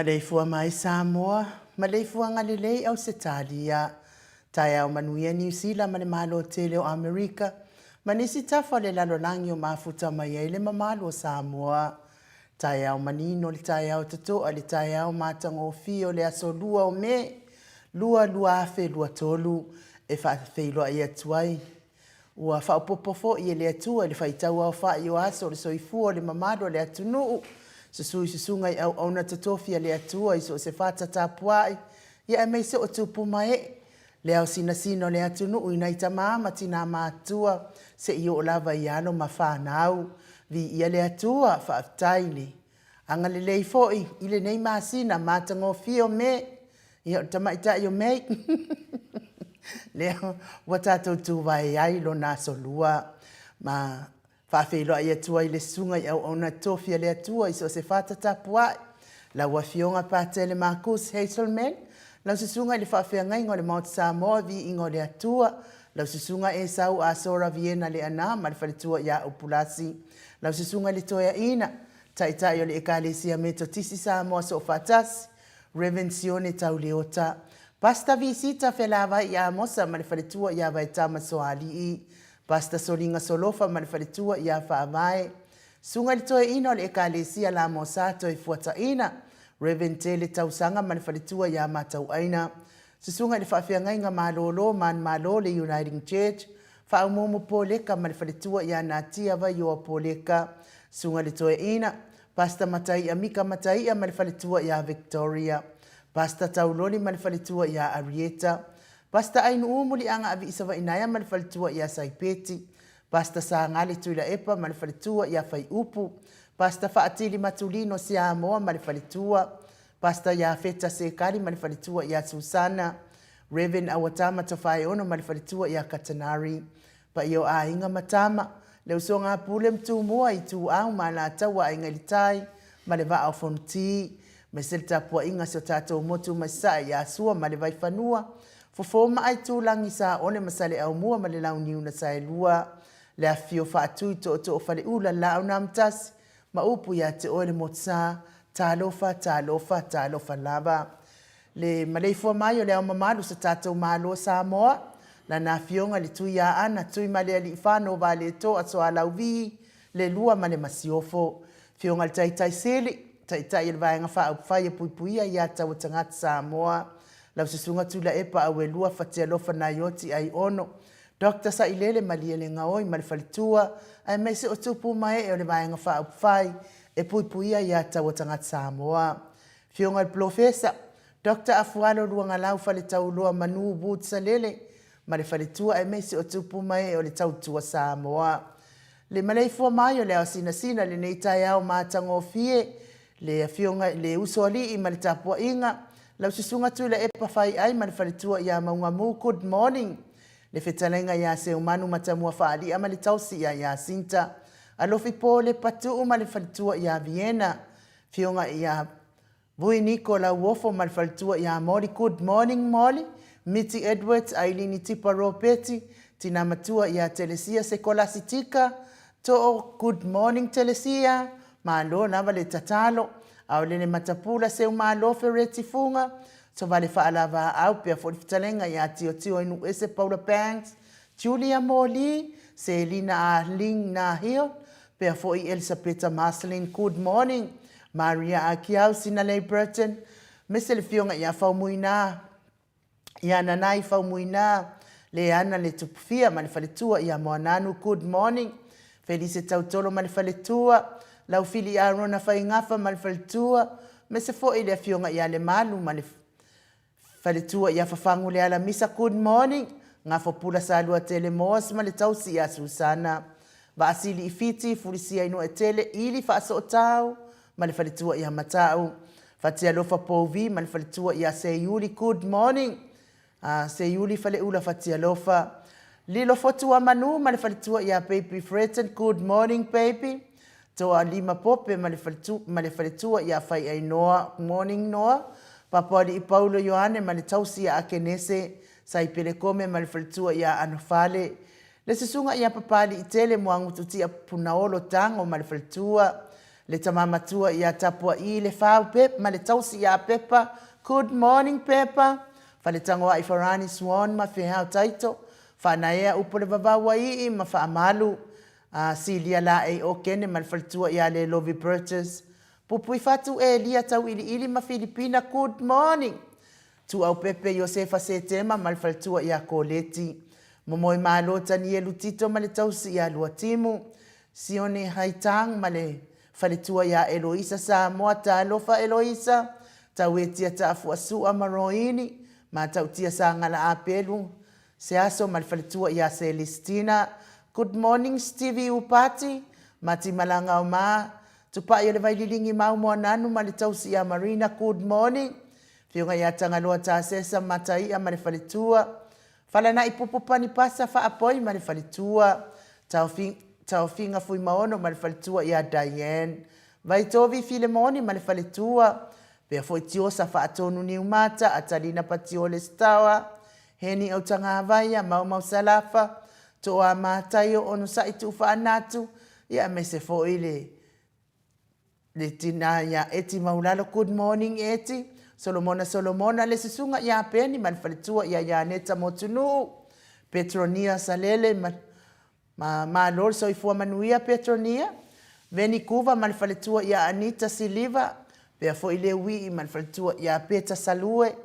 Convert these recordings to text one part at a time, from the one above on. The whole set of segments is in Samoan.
Maleifua mai Samoa, maleifuaga lelei Ausetalia, taeao manuia Niu Sila ma le Malo tele o Amerika, ma nisi tafa o le lalolagi o mafuta mai ai le mamalu o Samoa. Taeao manino le taeao totoa le taeao matagofie o le aso 2 o Me 2 2023 e faafeiloai atu ai. Ua faaopoopo foi e le Atua i le faitauaofai o aso o le soifua o le mamalu o le atunuu, susui susuga i auauna totofi a le Atua i so o se fata tapuai, ia aemaise o tupu ma ee, le ao sinasina o le atunuu i nai tama ma tina matutua se i oo lava i alo ma fanau. Viia le Atua, faafetai le agalelei foi i lenei masina matagofie o Me. Ia, o le tamaitai o Mei, lea ua tatou tuvae ai lona asolua. Ma faafeiloai atu ai le susuga i auauna tofi a le Atua i so o se fata tapuai, lau Afioga Patele Marcus Hazelman, lau susuga i le faafeagaiga o le Maota Samoa Viiga o le Atua, lau susuga Esau Asora Viena Leaana ma le faletua ia Upulasi, lau susuga i le Toeaina, Taitai o le Ekalesia Metotisi Samoa Soofaatasi, Rev. Sione Tauleota, Pastor Visita Felavai ia Amosa ma le faletua ia Vaetama Soalii, Pastor Soliga Solofa ma le faletua ia Faavae, Susuga i le Toeaina o le Ekalesia Lamosa Toefuataina, Rev. Tele Tausaga ma le faletua ia Matauaina, Susuga i le Faafeagaiga Malolo Manumalo le Uniting Church, Faaumuumu Poleka ma le faletua ia Natia Vaioa Poleka, Susuga i le Toeaina, Pastor Mataia Mika Mataia ma le faletua ia Victoria, Pastor Tauloli ma le faletua ia Arieta, Pastor Ainu'u Muliaga Aviisavainaea ma le faletua ia Saipeti, Pastor Sagale Tuilaepa ma le faletua ia Faiupu, Pastor Faatili Matulino Siamoa ma le faletua, Pastor Iafeta Sekali ma le faletua ia Susana, Rev. Auatama Tofaeono ma le faletua ia Katanari, Paia o aiga ma tama, le usoga a Pule ma Tumua, Ituau ma Alataua, Aiga i le Tai ma le Vaa o Fonoti, aemaise le tapuaiga a si o tatou motu mai Sasae ia Sua ma le Vaifanua, Fofo ma Aitulagi, Saole ma Saleaaumua ma le Launiu na Saelua, le afifio Faatui, Tootoo o Faleula, Laau na Amotasi ma upu ia te oe le Motusa, talofa, talofa, talofa lava. Le maleifua mai o le Ao Mamalu o so tatou Malo o Samoa, Lana Afioga i le Tuiaana Tuimalealiifano Vaaletoa Sualauvi le Lua ma le Masiofo, Afioga i le Taitai Sili, Taitai o le Vaega Faaupufai e Puipuia Ia Taua Tagata Samoa, lau Susuga Tuilaepa Auelua Fatialofa Naioti Aiono, Doctor Sailele Malielegaoi ma le faletua, aemaise o tupu ma ee o le Vaega Faaupufai e Puipuia Ia Taua Tagata Samoa. Afioga i le Polofesa, Doctor Afualo Luagalau Faletauloa Manu Wood Salele ma le faletua aemaise o tupu ma ee o le Tautua Samoa. Le maleifua mai o le ao sinasina i lenei taeao matagofie, le Afioga i le Usoalii ma le tapuaiga, lau Susuga Tuilaepa Faiai ma le faletua ia Maugamu, good morning. Le fetalaiga ia Seumanu Matamua Faalia ma le tausi ia Iasinta Alofi Po Lepatuu ma le faletua ia Viena, Afioga ia Vui Niko Lauofo ma le faletua ia Molly Good morning Molly, Miti Edwards, Ailini Tipa Ropeti, Tina Matua ia Telesia Sekolasi Tika, Too Good morning Telesia, Malo lava le tatalo, Aolele Matapula Seumalo Fereti Fuga, Sovale Faalavaau pea foi le fetalaiga ia Tiotio Inuese Paula Banks, Julia Moli, Selina Ah Ling Nahil, Pea foi Elisapeta Marceline Good morning Maria Akiau Sinalei Burton mese le fioga ia Faumuina ia Nanai Faumuina Leana le Tupufia ma le faletua ia Moananu Good morning Felise Tautolo ma le faletua Laufili Arona Faigafa ma le faletua mese foi le afioga ia Lemalu ma le Faletua ia Fafagu Lealamisa Good morning Gafopula Saluatele Moas ma le tausi ia Susana Vaasili i Fiti Fulisia i Nuaetele Ili Faasootau ma le faletua ia Matau Fatialofa Pouvi ma le faletua ia Seiuli Good morning Seiuli Faleula Fatialofa Lilo Fotuamanu ma le faletua ia Baby Freton Good morning baby Toalima Pope ma le ma le faletua ia Faiainoa Morning Noa, Papoalii Paulo Ioane ma le tausi ia Akenese, Saipele Kome ma le faletua ia Anofale, le susuga ia Papaliitele Muagututia Punaolo Tago ma le faletua, Le tama matua ia Tapua'i Lefau Pep ma le tausi ia Pepa, Good morning Pepa! Faletagoa'i Farani Swan ma Fehau Taito, Faanaea upu o le vavau Ai'i ma Faamalu, a Silia Laei Okene ma le faletua ia Lelovi Burgess, Pupuifatu Elia Tauiliili ma Filipina, Good morning! Tuaupepe Iosefa Setema ma le faletua ia Koleti, Momoemalo Tanielu Tito ma le tausi ia Luatimu, Sione Haitang ma le faletua ia Eloisa Samoa, Talofa Eloisa, Tauetia Taafuasua ma Roini, Matautia Sagala Apelu Seaso ma le faletua ia Selestina, Good morning Stevie Upati, Matimalanga o Ma, Tupai o le Vaililigi Mau Moananu ma le tausi ia Marina, Good morning Afioga ia Tagaloa Tasesa Mataia ma le faletua, Falana'i Pupu Panipasa Faapoi ma le faletua, Taofiga Fuimaono ma le faletua ia Diane, Vaitovi Filemoni ma le faletua, pea foi Tiosa Faatonu Niumata, Atalina Patiole Stawa, Heni Autagavaia, Maumau Salafa, Toa Mataio Onosa'i Tuufaanatu, ia aemaise foi le Le tina ia Eti Maulalo Good morning Eti, Solomona Solomona le susuga ia Peni ma le faletua ia Ianeta Motunuu, Petronia Salele ma ma malo le soifua manuia Petronia, Veni Kuva ma le faletua ia Anita Siliva, pea foi Leuii ma le faletua ia Peta Salue,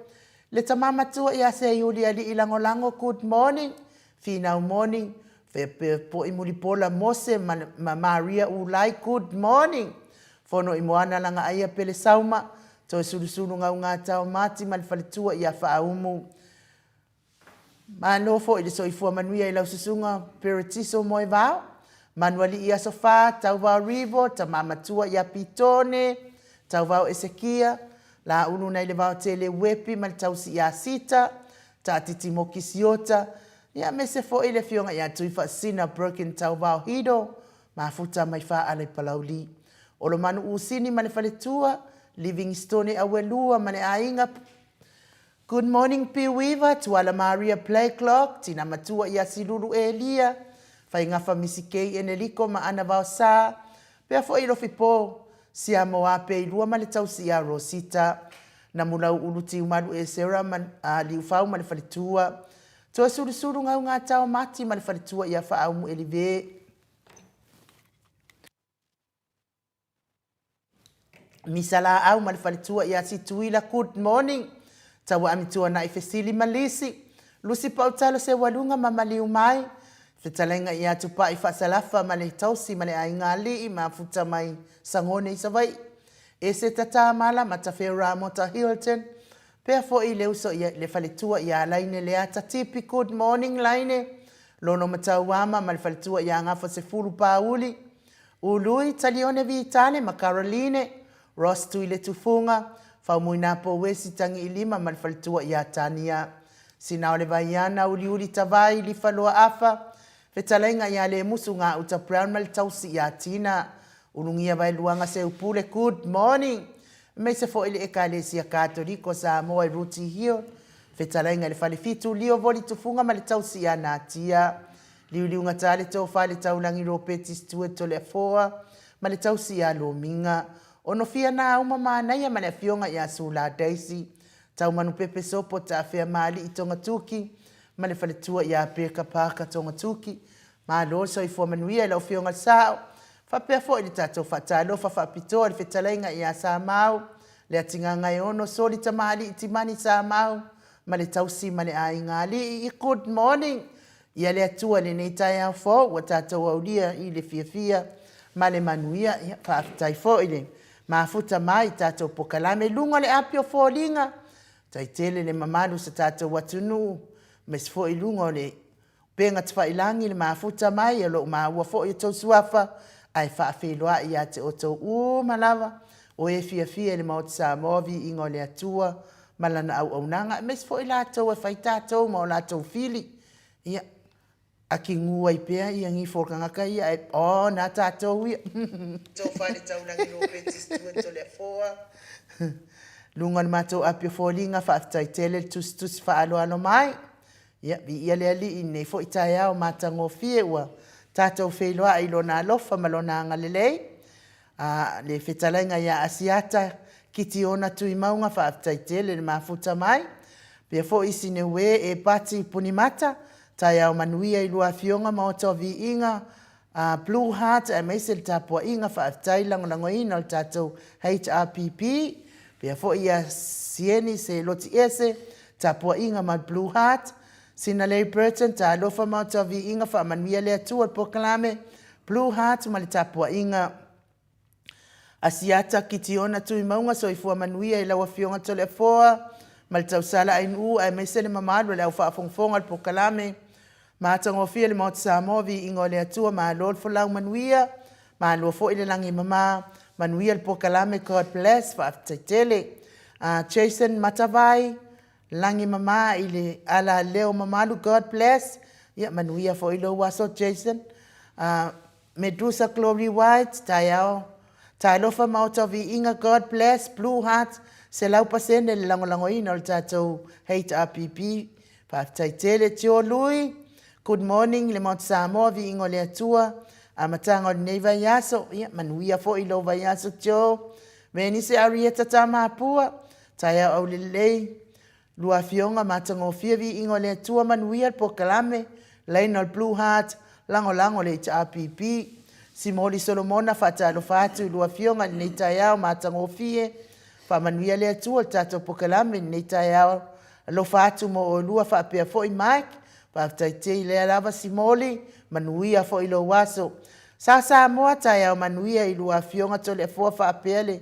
le tama matua ia Seiuli Alii Lagolago Good morning Finau morning, Faapea foi Mulipola Mose ma Maria Ulai Good morning Fono i Moana Lagaaia Pele Sauma Toesulusulu Gaugata o Mati ma le faletua ia Faaumu Malo foi le soifua manuia i lau susuga Peretiso Moevao Manualii Aso Fa Tauvao Rivo Tama Matua ia Pitone Tauvao Esekia Laulu nai le Vaotele Uepi ma le tausi ia Sita Taatiti Mokisiota Ia aemaise foi le afioga ia Tuifaasisina Broken Tauvao Hido, Mafuta mai Faaala i Palauli. Olomanu Usini ma le faletua, Livingstone Auelua ma le aiga Good morning Piuiva, Tuala Maria Blacklock, Tina Matua ia Silulu Elia, Faigafa Misikei Eneliko ma Ana Vaosa, pea foi Lofipo, Siamo Apeilua ma le tausi ia Rosita, Namulau Ulu Tiumalu Esera ma Liufau ma le faletua, Toasulusulu Gaugata o Mati ma le faletua ia Faaumu Elive. Misa Laau ma le faletua ia Situila Good morning. Taua Amituana'i Fesili ma Lisi. Lusi Pautalo Seualuga ma Maliu Mai. Fetalaiga ia Tupai Faasalafa ma le Tausi ma le Aiga Alii Mafuta mai Sagone i Savaii. Eseta Tamala ma Tafeo Ramota Hilton. Pea foi le uso ia le faletua ia Laine Leata Tipi Good morning Laine Lono Matauama ma le faletua ia Gafa Sefulu Pauli Ului Talione Vitale ma Caroline Ross Tuiletufuga Faumuina Pouesi Tagiilima ma le faletua ia Tania Sinao Le Vaiana Uliuli Tavai Lifa Loaafa Fetalaiga ia Lemusu Gauta Brown ma le tausi ia Tina Ulugia Vaeluaga Seupule Good morning Aemaise foi le Ekalesia Katoliko Samoa i Rooty Hill, Fetalaiga i le Falefitu, Lio Voli Tufuga ma le Tausi ia Natia, Liuliugata le Tofa i le Taulagi Ropeti Stuart Toleafoa ma le Tausi ia Lomiga, Onofia Naauma Manaia ma le Afioga ia Sula Daisy, Taumanupepe Sopo Taafea Maali'i Togatuki ma le Faletua ia Beka Parker Togatuki, Malo le soifua manuia i lau Afioga i le Sao, faapea foi le tatou faatalofa faapitoa i le fetalaiga ia Samau, Leatigagaeono, Soli Tamalii Timani Samau ma le tausi ma le aiga alii i Good morning ia le Atua i lenei taeao fou ua tatou aulia i le fiafia ma le manuia. Ia faafetai foi le mafuta mai i tatou pokalame i luga o le api o foliga, tai tele le mamalu o se tatou atunuu, aemaise foi i luga o le Upega Tafailagi le mafuta mai o lo o maua foi outou suafa ae faafeiloai ia te outou uma lava o e fiafia i le Maota Samoa viiga o le Atua ma lana auaunaga aemaise foi latou e fai tatou ma o latou fili ia akigu ai pea ia gifo o le tagata ia ae oh na tatou ia Tofa le taulagi Ropeti Stuart Toleafoa luga o le matou api o foliga faafetai tele le tusitusi faaaloalo mai Ia, viia le Alii i lenei foi taeao matagofie ua tatou feiloai i Lona alofa ma Lona agalelei. A le fetalaiga ia Asiata Kitiona Tuimauga faafetai tele le mafuta mai. Pea foi Sineue e Pati Punimata, taeao manuia i lua afioga Maota o Viiga, a Blue Heart aemaise le tapuaiga faafetai le lagolagoina o le tatou HRPP. Pea foi ia Sieni Seloti Ese, tapuaiga ma le Blue Heart. Sinalei Burton, talofa Maota o Viiga, faamanuia le Atua i le polokalame Blue Heart ma le tapuaiga. Asiata Kitiona Tuimauga Soifua manuia i lau Afioga Toleafoa ma le tausala Ainuu aemaise le mamalu o le au faafogafoga o le polokalame matagofie le Maota Samoa Viiga o le Atua malo le folau manuia malo foi le lagi e mama manuia le polokalame God bless faafetai tele. Jason Matavai Lagi mama i le ala leo mamalu God bless ia manuia foi lou aso Jason. Medusa Glory White taeao talofa Maota o Viiga God bless Blue Heart 100% le lagolagoina o le tatou HRPP faafetai tele Tio Lui Good morning le Maota Samoa Viiga o le Atua amataga o lenei vaiaso ia manuia foi lou vaiaso Tio Venice Arieta Tamapua Taeao aulelei, lua afioga matagofie viiga o le Atua manuia le polokalame, laina o le Blue Heart, lagolago le HRPP. Simoli Solomona faatalofa atu i lua afioga i lenei taeao matagofie, faamanuia le Atua i le tatou polokalame i lenei taeao, alofa atu mo oulua faapea foi Mike, faafetai tei lea lava Simoli, manuia foi lou aso. Sa Samoa taeao manuia i lua afioga Toleafoa faapea le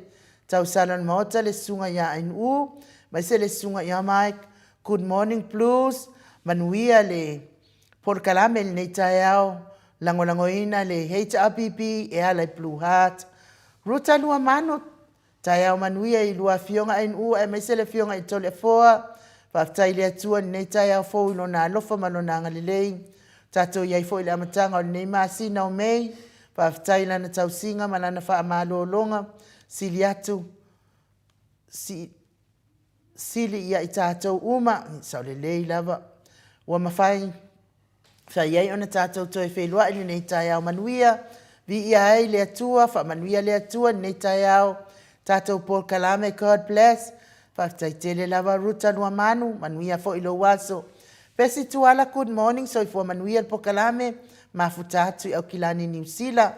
Tausala o le Maota le Susuga ia Ainuu, aemaise le Susuga ia Mike, Good Morning Blues, manuia le polokalame i lenei taeao, lagolagoina le HRPP e ala i Blue Heart. Ruta Luamanu, taeao manuia i lua afioga Ainuu aemaise le afioga i Toleafoa, faafetai i le Atua i lenei taeao fou i Lona alofa ma Lona agalelei. Tatou i ai foi i le amataga o lenei masina o Mei, Faafetai i Lana tausiga ma Lana faamalologa sili atu, si, sili ia i tatou uma, sao lelei lava, ua mafai fai ai ona tatou toe feiloai i lenei taeao manuia, viia ai le Atua, faamanuia le Atua i lenei taeao, tatou polokalame, God bless. Faafetai tele lava Ruta Luamanu, manuia foi lou aso. Pesi Tuala, good morning, soifua manuia le polokalame, mafuta atu i Aukilani Niu Sila.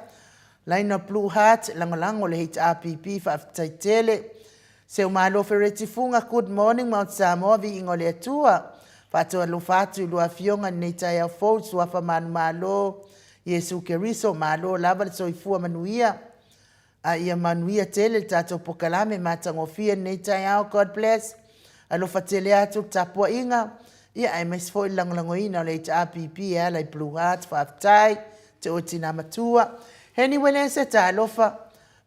Laina Blue Heart, lagolago le HRPP, faafetai tele. Seumalo Fereti Fuga, good morning Mount Samoa, viiga o le Atua. Faatalofa atu i lua afioga i lenei taeao fou, suafa manumalo, Iesu Keriso, malo lava le soifua manuia. A ia manuia tele le tatou pokalame matagofie lenei taeao. God bless. Alofa tele atu le tapuaiga ia aemaise foi le lagolagoina o le HRPP e ala i Blue Heart. Faafetai te oe tina matua. Heni Welese, talofa.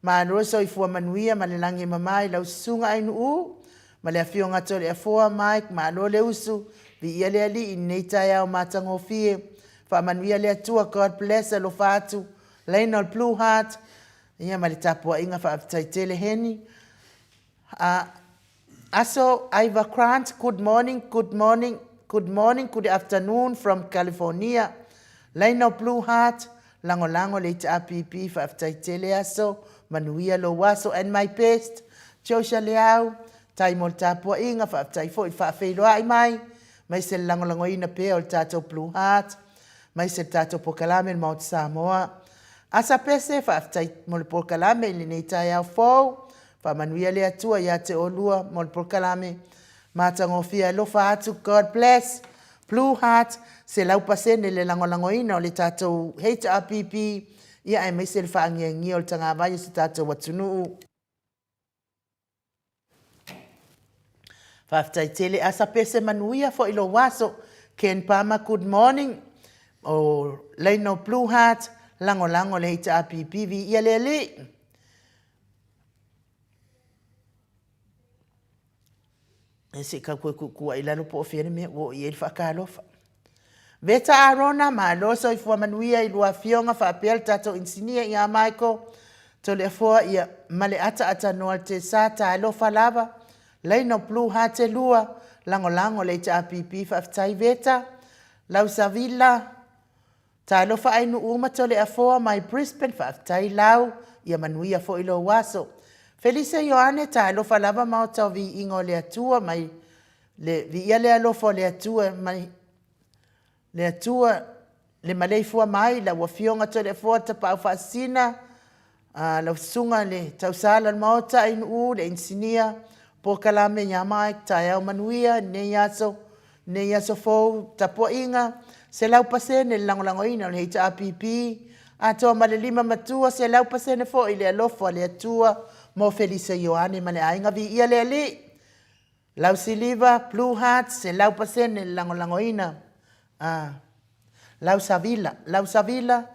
Malo le soifua manuia ma le lagi e mama i lau susuga Ainuu ma le afioga Toleafoa Mike. Malo le usu. Viia le Alii i lenei taeao matagofie. Faamanuia le Atua. God bless. Alofa atu. Laina o le Blue Heart, ia ma le tapuaiga faafetai tele Heni. Aso Iva Grant, good morning, good morning, good morning, good afternoon from California. Laina o Blue Heart, lagolago le HRPP, faafetai tele Aso, manuia lou aso and my best, Joshua Leau, tai mo le tapuaiga, faafetai foi i le faafeiloai mai, maise le lagolagoina pea o le tatou Blue Heart. Maise le tatou polokalame le Maota Samoa. Asa Pese, faafetai mo le polokalame i lenei taeao fou. Faamanuia le Atua ia te oulua mo le polokalame. Matagofie alofa atu. God bless. Blue Heart, 100% le lagolagoina o le tatou HRPP, ia aemaise le faangiangia o le tagavai o si tatou atunuu. Faafetai tele Asa Pese manuia foi lou aso. Ken Palmer good morning. O Leino Blue Heart lagolago le HRPP viia le Alii. E se i kau koe kuukuu ai i lalo po o fea le mea ua oo i ai le faatalofa. Veta Arona, malo soifua manuia i lua afioga faapea le tatou inisinia ia Michael Toleafoa ia ma le ataatanoa le Tesa talofa lava Laina o Blue Heart e lua lagolago le HRPP faafetai Veta Lausavila. Talofa Ainuu ma Toleafoa mai Brisbane faafetai Lau ia manuia foi lou aso. Felise Ioane talofa lava maota o viiga o le Atua mai le viia le alofa o le Atua mai le Atua le maleifua mai lau Afioga Toleafoa Tapaau Faasisina a lau Susuga le Tausala o le Maota Ainuu le Inisinia Polokalame ia Mike taeao manuia lenei aso lenei aso fou tapuaiga 100% le lagolagoina o le HRPP atoa ma le lima matua 100% foi le alofa o le Atua mo Felise Ioane ma le aiga viia le Alii Lau Siliva Blue Heart 100% le lagolagoina a Lau Savila Lau Savila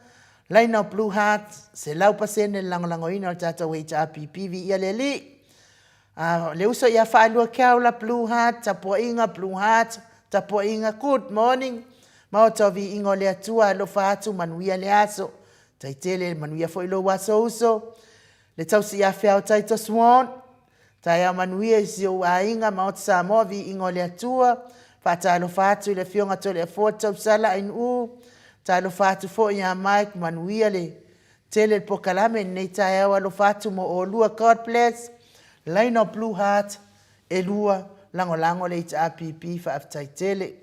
laina o Blue Heart 100% le lagolagoina o le tatou HRPP viia le Alii a le uso ia Faalua Keaula Blue Heart tapuaiga Blue Heart tapuaiga Good morning Maota o viiga o le Atua alofa atu manuia le aso taitele manuia foi lou aso uso le tausi ia Feao Titus Swan Taeao manuia i si ou aiga Maota Samoa viiga o le Atua. Faatalofa atu i le Afioga Toleafoa Tausala Ainuu. Talofa atu foi ia Mike manuia le tele le polokalame i lenei taeao alofa atu mo olua God bless. Laina o Blue Heart e lua lagolago le HRPP faafetai tele.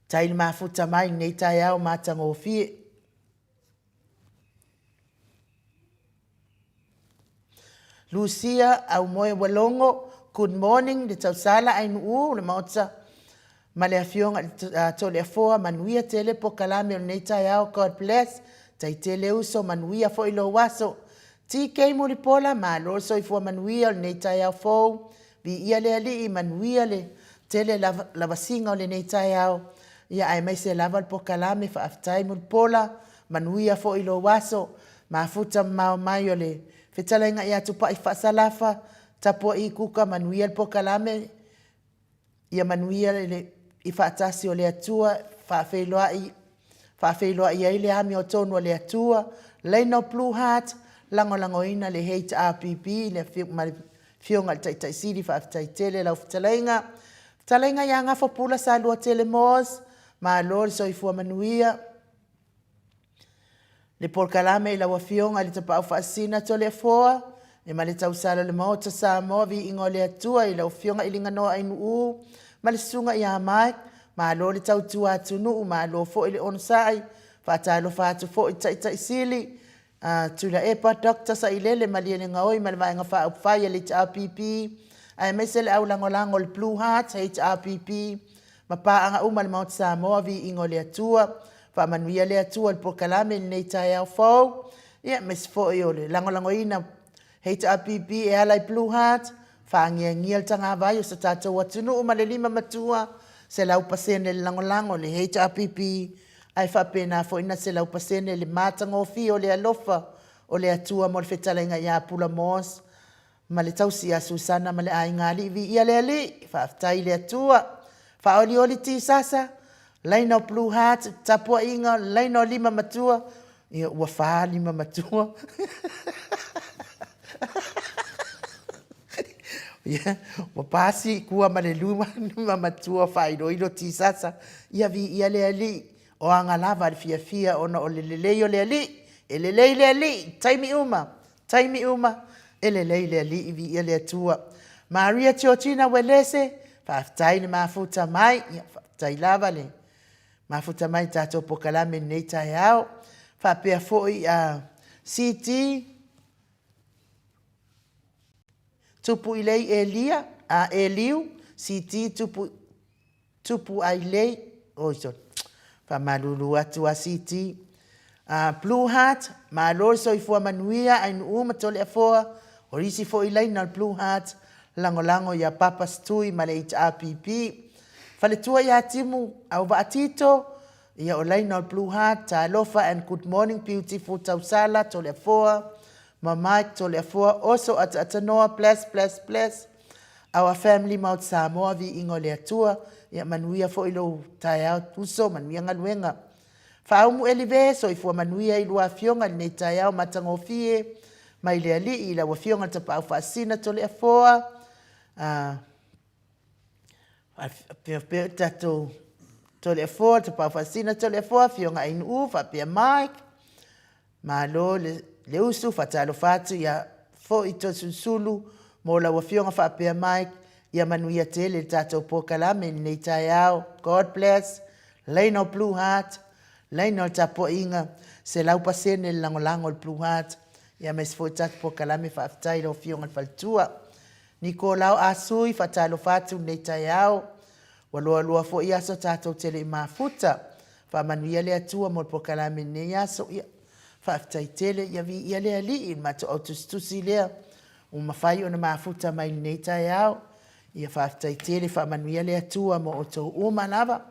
Tai le mafuta mai lenei taeao matagofie. Lucia Aumoe Ualogo, good morning le tausala Ainuu le maota ma le afioga i le Toleafoa, manuia tele polokalame o lenei taeao, God bless, tai tele uso, manuia foi lou aso. TK Mulipola, malo le soifua manuia o lenei taeao fou, viia le Alii, manuia le tele lavasiga o lenei taeao, ia aemaise lava le polokalame, faafetai Mulipola, manuia foi lou aso. Mafuta mamao mai o le fetalaiga ia Tupai Faasalafa, Tapuai Kuka, manuia le polokalame, ia manuia le i faatasi o le Atua, faafeiloai, faafeiloai ai le amiotonu a le Atua, Laina o Blue Heart, lagolagoina le HRPP le ma le Afioga i le Taitai Sili, faafetai tele lau fetalaiga. Fetalaiga ia Gafapula Saluatele Moss, malo le soifua manuia. Le polokalame i lau Afioga i le Tapaau Faasisina Toleafoa, e ma le tausala o le Maota Samoa, viiga o le Atua i lau Afioga i Liganoa Ainuu ma le Susuga ia Mike, malo le tautua atunuu, malo foi le onosai, faatalofa atu foi i Taitai Sili, Tuilaepa Dr. Sailele Malielegaoi ma le Vaega Faaupufai a le HRPP, aemaise le au lagolago o le Blue Heart HRPP ma paaga uma a le Maota Samoa, viiga o le Atua. Faamanuia le Atua i le polokalame i lenei taeao fou, ia aemaise foi o le lagolagoina HRPP e ala i Blue Heart, faangiangia le tagavai o so tatou atunuu ma le lima matua, 100% le lagolago i le HRPP, ae faapena foi na 100% le matagofie o le alofa o le Atua mo le fetalaiga ia Pula Moss ma le tausi ia Susana ma le aiga alii. Viia le Alii, faafetai i le Atua. Faaolioli Tisasa, laina o Blue Heart, tapuaiga, laina o lima matua, ia ua fa lima matua. Ia, ua pasi i kua ma le luma, lima matua faailoilo Tisasa. Ia viia le Alii, o aga lava le fiafia ona o le lelei o le Alii. E lelei le Alii, taimi uma, taimi uma, e lelei le Alii, viia le Atua. Maria Georgina Uelese, faafetai le mafuta mai, ia faafetai lava le mafuta mai i tatou polokalame i lenei taeao. Faapea foi a CT Tupu Ilei Elia, a Eliu, CT Tupu Tupu Ailei, oi sorry, faamalulu atu a CT. Blue Heart, malo le soifua manuia, Ainuu ma Toleafoa, o isi foi laina o le Blue Heart, lagolago ia Papa Stui ma le HRPP. Faletua ia Timu Auvaa Tito, ia o laina o le Blue Heart, talofa and good morning beautiful Tausala, Toleafoa, ma Mike Toleafoa, oso ataatanoa, bless, bless, bless. Our family Maota Samoa, viiga o le Atua, ia manuia foi lou taeao uso, manuia galuega. Faaumu Elive, soifua manuia i lua afioga i lenei taeao matagofie mai le Alii i lau afioga le Tapaau Faasisina Toleafoa, a, faapea tatou. Toleafoa, le Tapaau Faasisina Toleafoa, Afioga Ainuu faapea Mike. Malo le, le usu, faatalofa atu ia foi Toesulusulu mo lau afioga faapea Mike, ia manuia tele le tatou polokalame i lenei taeao. God bless. Laina o Blue Heart, laina o le tapuaiga, 100% le lagolago i le Blue Heart, ia aemaise foi le tatou polokalame, faafetai i lau afioga i le faletua. Nikolao Ah Sui, faatalofa atu i lenei taeao. Ua loaloa foi aso tatou te le i mafuta. Faamanuia le Atua mo le polokalame i lenei aso. Ia, faafetai tele, ia viia le Alii i le matou au tusitusi lea ua mafai ona mafuta mai i lenei taeao. Ia faafetai tele, faamanuia le Atua mo outou uma lava.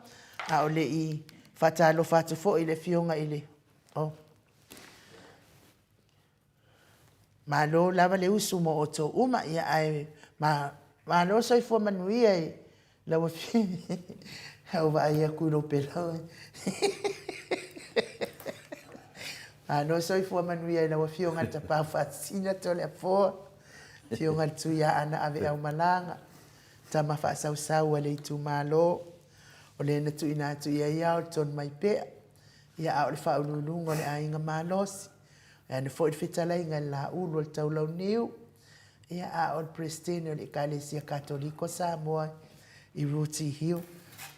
A o le i faatalofa atu foi i le Afioga i le Oh. Malo lava le usu mo outou uma, ia ae ma, malo soifua manuia i lau afioga. A ou vaai atu i lou pelau. Malo soifua manuia i lau afioga i le Tapaau Faasisina Toleafoa, afioga i le Tuiaana Aveaumalaga, tama faasausau a le itumalo, o le na tuuina atu i ai ao le Tonumaipea, ia a o le faauluuluga o le aiga malosi. E ana foi le fetalaiga i le Laulu o le Taulauniu, ia, a o le Peresetene o le Ekalesia Katoliko Samoa i Rooty Hill.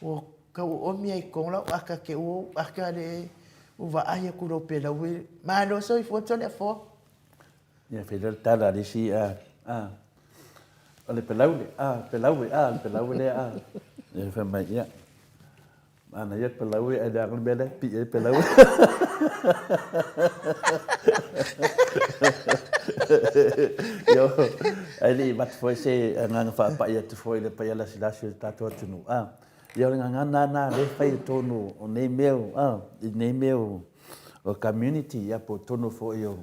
Ua tau oomi ai i totonu lau ata te ua ou ata le ua vaai atu i lou pelau e malo soifua Toleafoa. Ia fai lea le tala a le isi a a o le pelaule a pelaue a le pelaue lea a. Ia fai mai ia Manaia le palaue ae leaga le mea la e pii ai le palaue. Io, ae le i avatu foi se agaga faapai atu foi i le paia lasilasi o le tatou atunuu. A, ia o le gagana lava lena lea e fai i totonu o nei mea o, a, i nei mea o, o community, ia po o totonu foi o,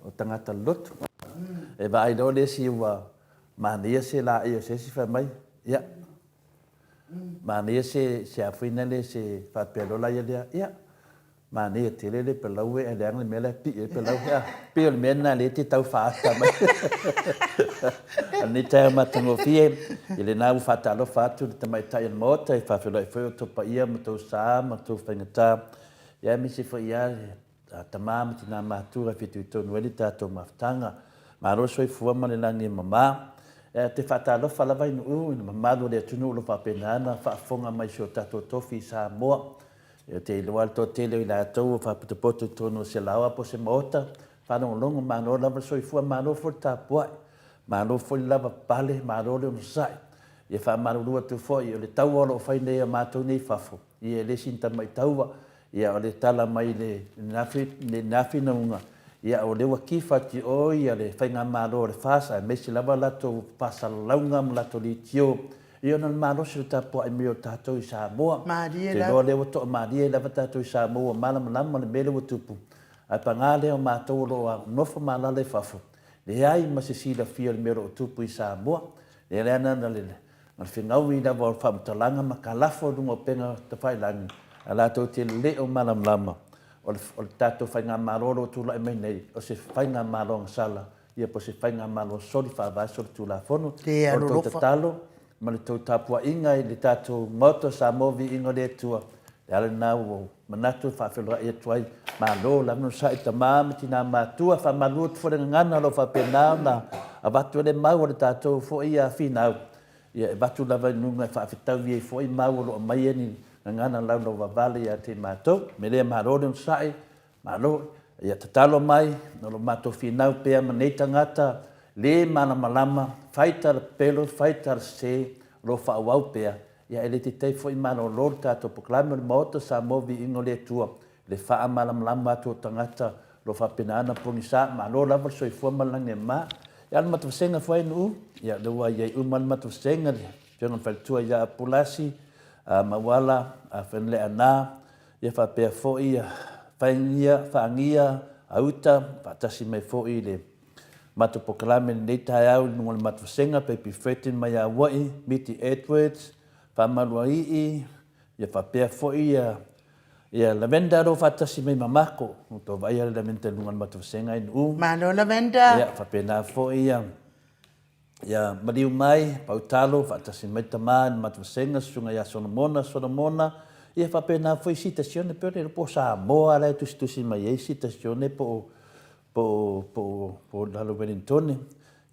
o tagata lotu. E vaai loa le isi ua manaia se laei o se isi fai mai, ia, Manaia se se a foi nale se faapea loa la ia lea, ia, manaia tele le palaue ae leaga le mea la e pii ai le palaue. A, pei o le mea lena lea e te tau faaata mai. A o lenei taeao matagofie, i lena ua faatalofa atu le tamaitai o le Maota e faafeiloai foi outou paia ma outou sa ma outou faigata, ia aemaise foi ia A tama ma tina matua e fitoitonu ai le tatou mafutaga. Malo le soifua ma le lagi e mama. E te faatalofa lava i nuu i le mamalu o le atunuu o lo o faapena ona faafofoga mai i si o tatou tofi i Samoa. Ou te iloa le toatele o i latou ua faapotopoto i totonu o se laoa po o se maota, faalogologo, malo lava le soifua, malo foi le tapuai, malo foi le lavapapale, malo le onosai. Ia faamalulu atu foi, o le taua o lo o fai nei a matou nei i fafo, Ia e le sina tamai taua, ia o le tala mai le lena finauga, ia o lea ua kifa atu i o ia le Faigamalo a le FAST aemaise lava latou faasalalauga ma latou leitio, ia ona o le malosi o le tapuai mai o tatou i Samoa. Malie Ou te lava. iloa lea ua toamalie lava tatou i Samoa ua malamalama le mea lea ua tupu, ae paga lea o matou o lo o nofo ma alaala i fafo, leai ma se silafia o le mea o lo o tupu i Samoa. Lea la na le Ma le fegaui lava o faamatalaga ma kalafo i luga o upega tafailagi, ae latou te le o malamalama, o le, o le tatou Faigamalo o lo o tulai mai nei, o se Faigamalo agasala, ia po o se Faigamalo soli faavae solitulafono. Le O le tou alolofa. tatalo ma le tou tapuaiga i le tatou Maota o Samoa Viiga o le Atua, le ala lena ua ou manatu e faafeiloai atu ai, malo lava onosai tama ma tina matua, faamalu atu foi le gagana o lo o faapena ona avatu ai le mau a le tatou foi finau, ia e avatu lava i luga e faafetaui ai foi mau o lo o aumaia ni gagana laulauvavale ia te i matou. O le mea lea, malo le onosai, malo, ia tatalo mai, o lo matou finau pea ma nei tagata le malamalama, fai tala pepelo, fai tala sese, o lo o faaauau pea, Ia e le taitai foi malolo le tatou polokalame o le Maota Samoa Viiga o le Atua i le faamalamalama atu o tagata o lo o faapena ona pogisa. Malo lava le soifua ma le lagi e mama. Ia a o le matou vasega foi e Nuu, ia lea ua i ai uma le matou vasega, le Afioga i le Faletua ia Apulasi, Mauala, Fenleana, ia faapea foi Faingia, Faagia, Auta, faatasi mai foi i le Matou polokalame i lenei taeao i luga o le matou vasega, Baby Fredden mai Aua'i, Miti Edwards, Faamaluaii, ia faapea foi ia ia Lavender o lo o faatasi mai ma mako. Ua tou vaaia le Lavender i luga o le matou vasega i Nu'u. Malo Lavender! Ia faapena foi ia ia Maliu mai, Pautalo, faatasi mai Tama i le matou vasega, Susuga ia Solomona, Solomona, Ia faapena foi sitasione pei ona iloa po o Samoa la e tusitusi mai ai sitasione po o po o po o po o lalo Ueligitone.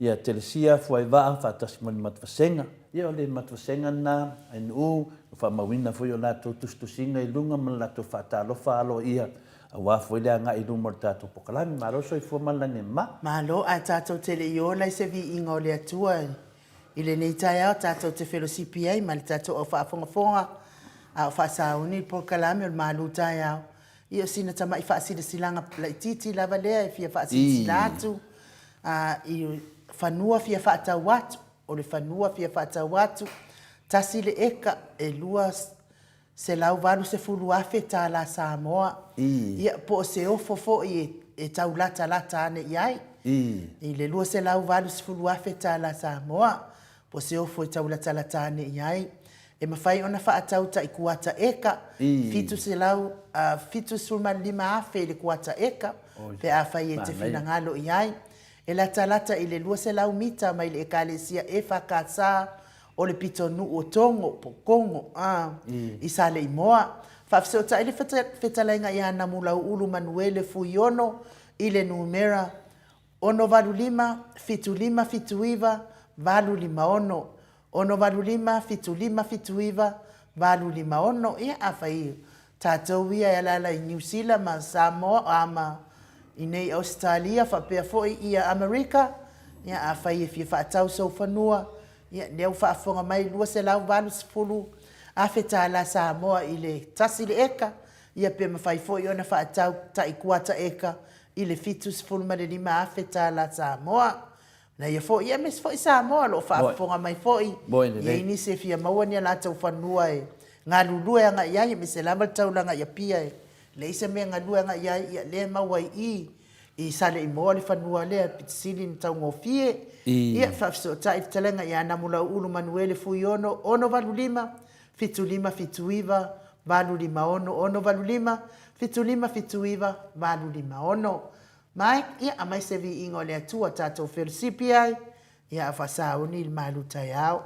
Ia Telesia, Fuaivaa faatasi ma le Matvasega. Ia o le Matvasega lena ainuu ua faamauina foi o latou tusitusiga i luga ma le latou faatalofa aloaia aua foi le agai i luma o le tatou polokalame. Malo le soifua ma le lagi e mama. Malo, ae tatou te le i ola i se viiga o le Atua i lenei taeao, tatou te felosipi ai ma le tatou au faafogafoga a o faasauni le polokalame o le malu taeao. Ia o sina tamai faasilasilaga laitiiti lava lea e fia faasilasila atu i fanua fia faatau atu. O le fanua fia faatau atu, 1 le eka e $280,000 tala Samoa. Ia po o se ofo foi e tau latalata ane i ai i le $280,000 tala Samoa, po o se ofo e tau latalata ane i ai. E mafai ona faatau tai kuata eka, $75,000 i le kuata eka pe afai e te finagalo i ai. E latalata i le 200 mita mai le Ekalesia EFKS o le pitonuu o Togo, po o Kogo, i Saleimoa. Faafesootai le fetalaiga ia Namulauulu Manuele Fuiono i le numera 685 7579 856, 685 7579 856. Ia, afai o tatou ia e alaala i Niu Sila ma Samoa, a ma i nei Ausetalia faapea foi ia Amerika, ia afai e fia faatau sou fanua, ia lea ua faafofoga mai $280 afe tala Samoa i le tasi le eka, ia pe mafai foi ona faatau tai kuata eka i le $75 afe tala Samoa. Na ia foi, aemaise foi Samoa o lo o faafofoga mai foi, e i ai nisi e fia maua ni a latou fanua e galulue agai i ai, aemaise lava le taulaga i Apia e leai se mea e galue agai i ai, ia lea e maua i i i Saleimoa le fanua lea e pito sili ona taugofie. Ia, faafesootai fetalaiga ia Namulauulu Manuele Fuiono 685 7579 856 685 7579 856. Mike, ia aumai se viiga o le Atua tatou felosipi ai, ia a faasauni le malu taeao.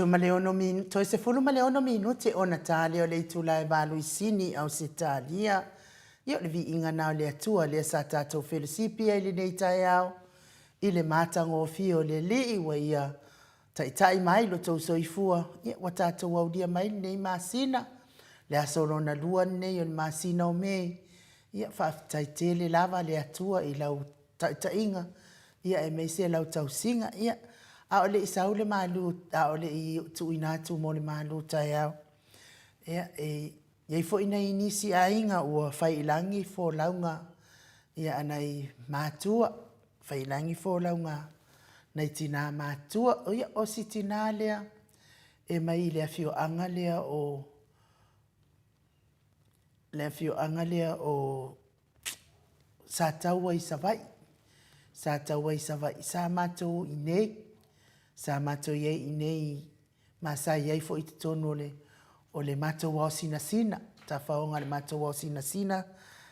16 min, toe 16 minute ona ta lea o le itula e valu i Sini, Ausetalia. Ia o le viiga na o le Atua lea sa tatou felosipi ai i lenei taeao i le matagofie o le Alii ua Ia taitai mai lo tou soifua, ia ua tatou aulia mai lenei masina, le aso lona lua lenei o le masina o Me. Ia faafetai tele lava le Atua i lau taitaiga, ia aemaise lau tausiga. Ia, a o le i sau le malu, a o le i tuuina atu mo le malu taeao, ia, e i ai foi nai nisi aiga ua fai i lagi folauga, ia, a nai matua, fai i lagi folauga a nai tina matua. Ia, o si tina lea e mai i le afioaga lea o, le afioaga lea o Sataua i Savaii. Sataua i Savaii, sa matou i inei, sa matou i ai i inei ma sa i ai foi i totonu o le o le matou ao sinasina, tafaoga a le matou ao sinasina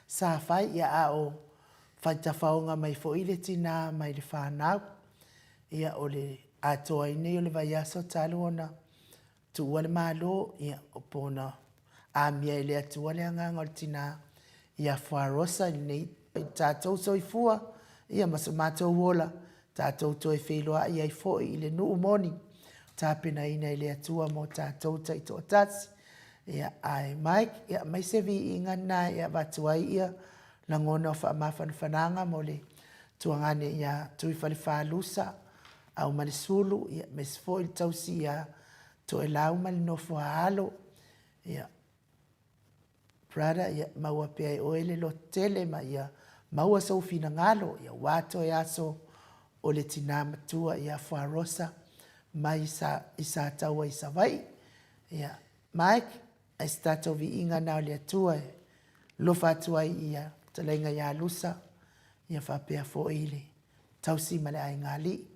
sa fai, ia a o fai tafaoga mai foi le tina mai le fanau. Ia o le atoa ai nei o le vaiaso talu ona tuua le Malo, ia, po ona amia e le Atua le agaga o le tina ia Fuarosa i lenei tatou soifua, ia ma so matou ola, tatou toe feiloai ai foi i le nuu moni, tapenaina e le Atua mo tatou taitoatasi. Ia, ae Mike, ia, aumai se viiga lena e avatu ai ia lagona o faamafanafanaga mo le tuagane ia Tuifalefa Lusa, Aumalesulu, ia, aemaise foi le tausi ia Toelau ma le nofo a alo, ia, brother, ia maua pea e oe le lototele ma ia maua sou finagalo, ia ua toe aso o le tinā matua ia Fuarosa mai sa, i Sataua i Savaii. Ia, Mike, ai se tatou viiga na o le Atua e lofa atu ai ia fetalaiga ia Lusa, ia faapea foi le tausi ma le aiga alii.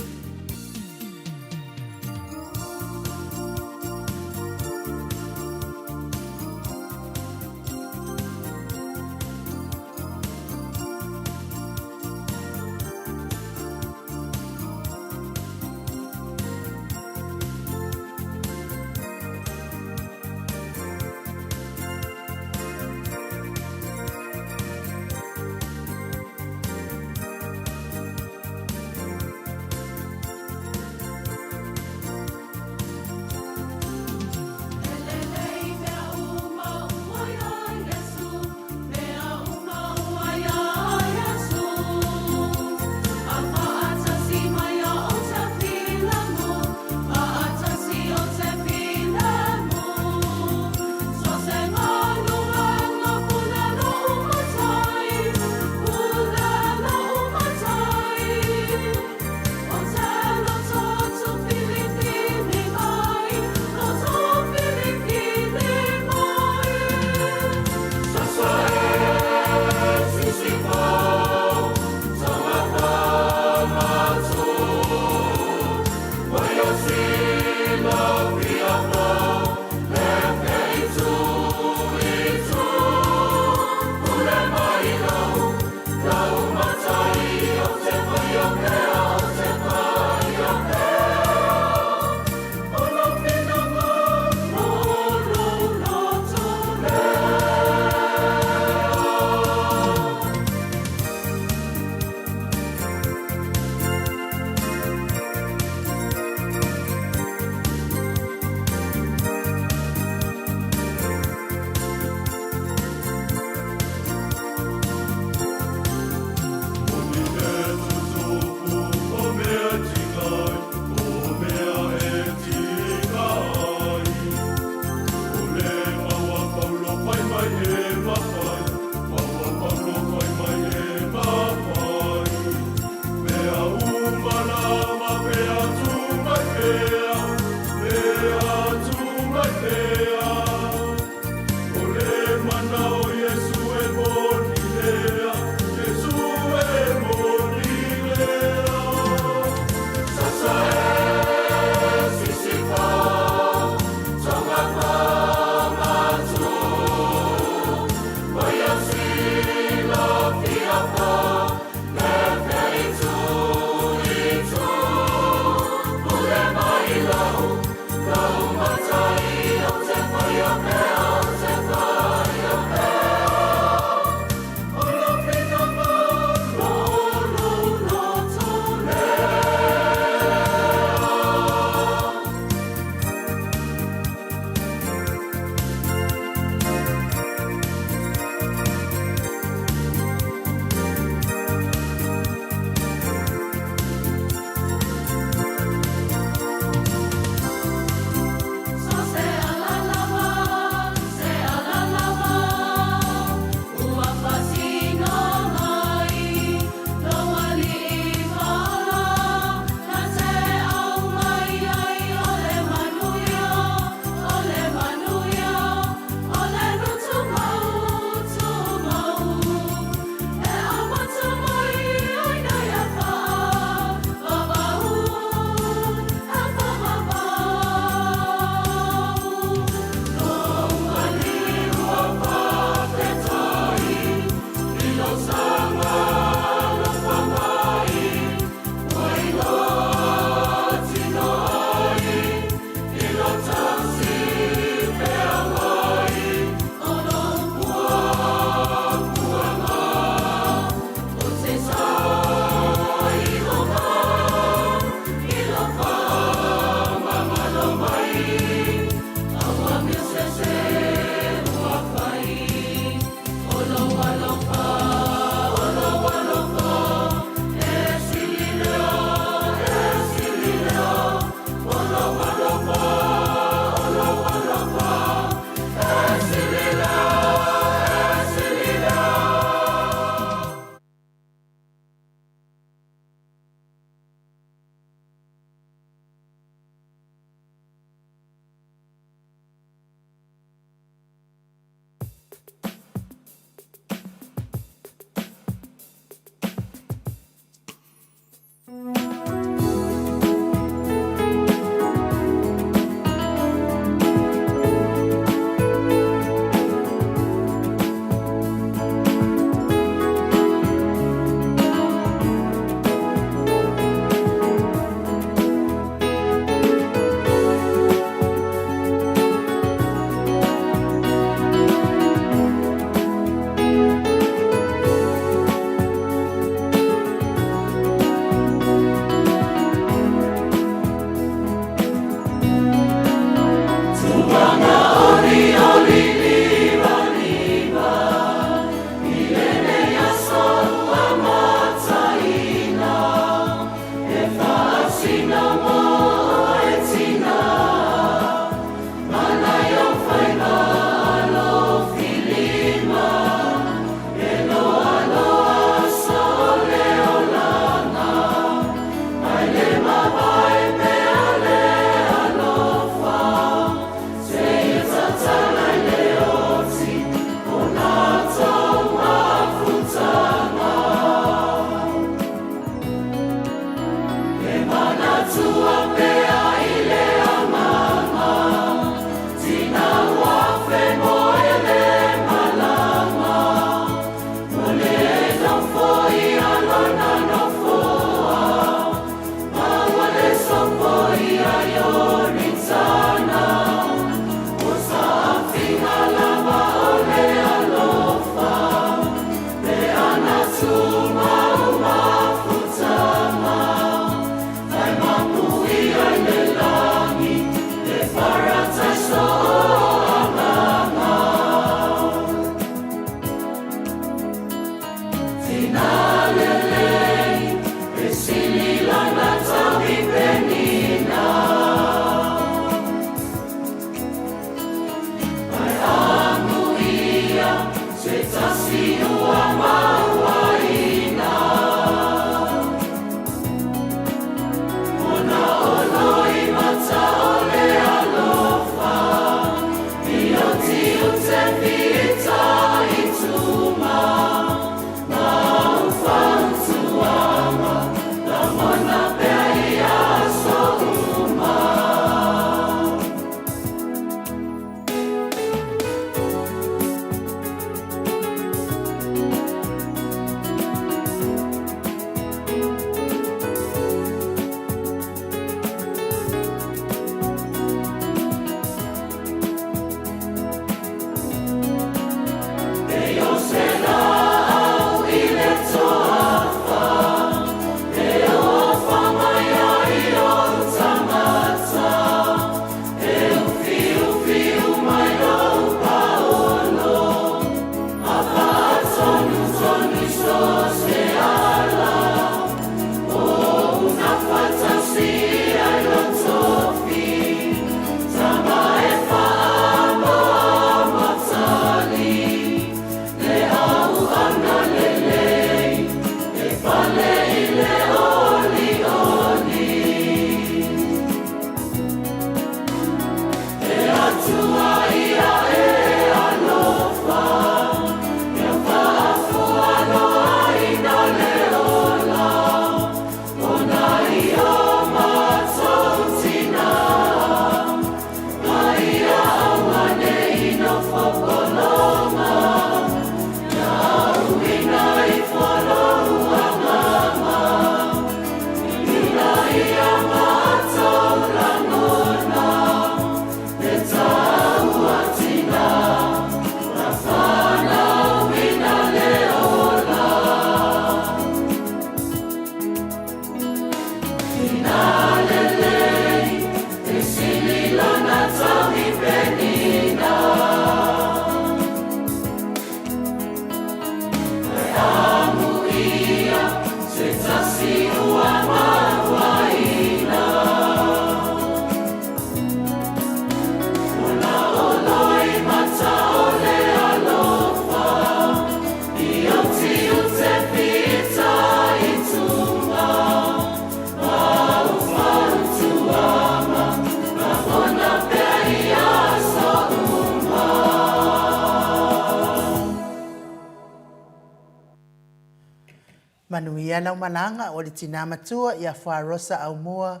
Manuia lau malaga o le tina matua ia Foa Rosa Aumua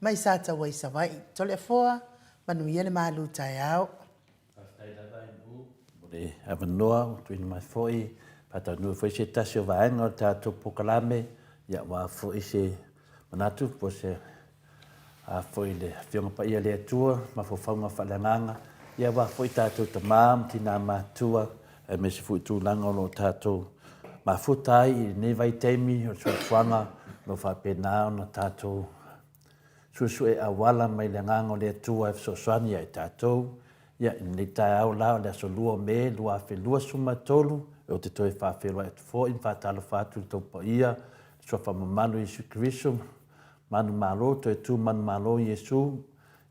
mai Sataua i Savaii. Toleafoa, manuia le malu taeao. Faafetai lava MU mo le avanoa ua tuuina mai foi e faataunuu foi se tasi o vaega o le tatou polokalame, ia aua foi se manatu po o se a foi le Afioga Paia a le Atua, mafaufauga faaleagaga, ia aua foi tatou tama ma tina matutua, aemaise foi tulaga o lo o tatou mafuta ai i lenei vaitaimi o le soifuaga o lo o faapena ona tatou suesue auala mai le Agaga o le Atua e fesoasoani ia i tatou. Ia, i lenei taeao la o le aso 2 o Me 2023, ou te toe faafeiloai atu foi ma faatalofa atu i le tou paia, le Suafa mamalu Iesu Keriso, Manumalo, toe tu manumalo Iesu,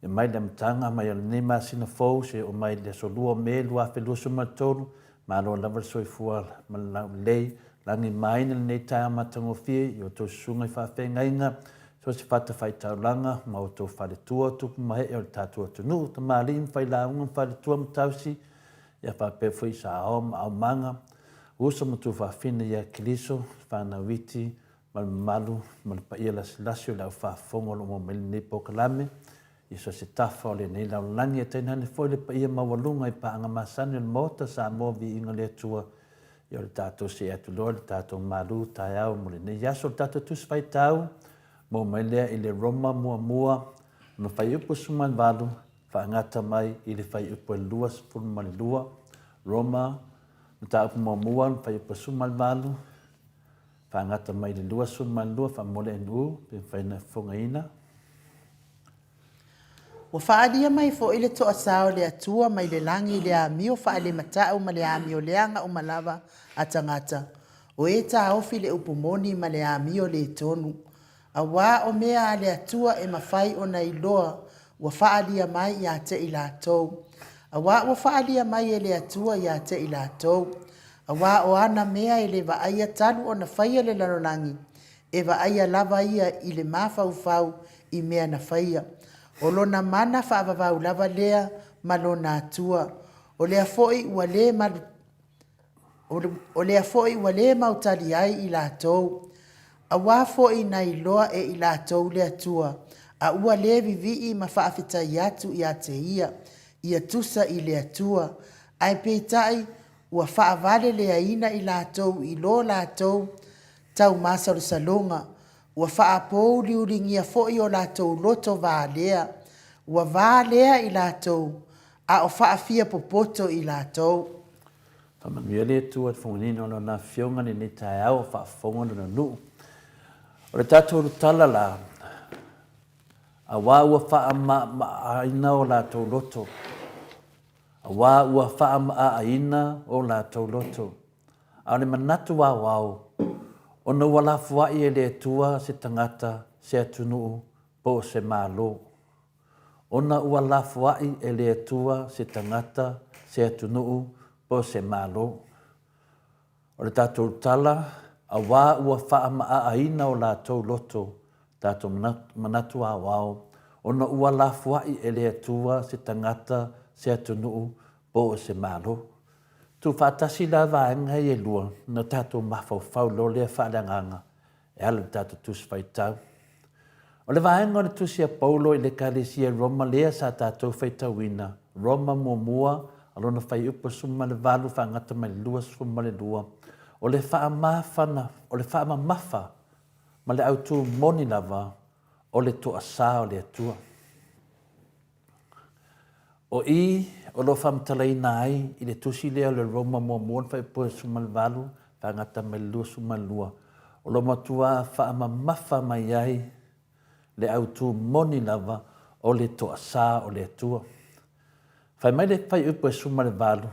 e mai le amataga mai o lenei masina fou seia oo mai i le aso 2 o Me 2023, malo lava le soifua ma le laulelei, lagimāina lenei taeao matagofie i outou susuga i faafeagaiga, so o se fatafaitaulaga ma outou faletua, tupu ma ee o le tatou atunuu, tamalii ma failauga ma faletua ma tausi, ia faapea foi saoa ma aumaga, uso ma tuafafine ia Keriso, fanau iti ma le mamalu ma le paia lasilasi o le au faafofoga o lo o maua mai lenei polokalame i so o se tafa o lenei lalolagi, ae tainane foi le paia maualuga i paaga masani o le Maota Samoa Viiga le Atua. Ia o le tatou see atu loa i le tatou malu taeao mo lenei aso. O le tatou Tusi Faitau, maua mai lea i le Roma muamua, lona fuaiupu 18, faagata mai i le fuaiupu e 22. Roma, mataupu muamua, lona fuaiupu 18, Faagata mai le 22 faamolemole NU pe mafai ona fofogaina. Ua faaalia mai foi le toasā o le Atua mai le lagi i le amio faalematau ma le amio leaga uma lava a tagata, o e taofi le upu moni ma le amio le tonu. Auā o mea a le Atua e mafai ona iloa ua faaalia mai ia te i latou. Auā ua faaalia mai e le Atua ia te i latou. Auā o ana mea e le vaaia talu ona faia le lalolagi, e vaaia lava ia i le mafaufau i mea na faia. O lona mana faavavau lava lea ma lona Atua. O lea foi ua le malu O lea foi ua le mautali ai i latou, auā foi na iloa e i latou le Atua, a ua le vivii ma faafetai atu ia te ia, ia tusa i le Atua, ae peitai ua faavaleleaina i latou i lo latou taumasalosaloga, ua faapouliuligia foi o latou loto valea, ua valea i latou, a o faafiapopoto i latou. Faamanuia le Atua i le fofogaina o Lana Afioga i lenei taeao o faafofoga Lona nuu. O le tatou tala la, auā ua faamaamaaina o latou loto, auā ua faamaaaina o latou loto. A o le manatu aoao, ona ua lafoai e le Atua se tagata, se atunuu, po o se Malo. Ona ua lafoai e le Atua se tagata, se atunuu, po o se Malo. O le tatou tala, auā ua faamaaaina o latou loto, tatou manatu aoao, ona ua lafoai e le Atua se tagata, se atunuu, po o se Malo. Tuufaatasi la vaega ia e lua, ona tatou mafaufau loa lea faaleagaga e ala i le tatou Tusi Faitau. O le vaega o le Tusi a Paulo i le Ekalesia i Roma lea sa tatou faitauina, Roma muamua, a lona fuaiupu 18 faagata mai le 22, o le faamafana, o le faamamafa ma le autū moni lava o le toasā o le Atua. O i o lo o faamatalaina ai i le tusi lea o le Roma muamua na faaipoa i le 18 faagata mai le 22, o lo o matua faamamafa mai ai le autū moni lava o le toasā o le Atua. Fai mai le fuaiupu e 18,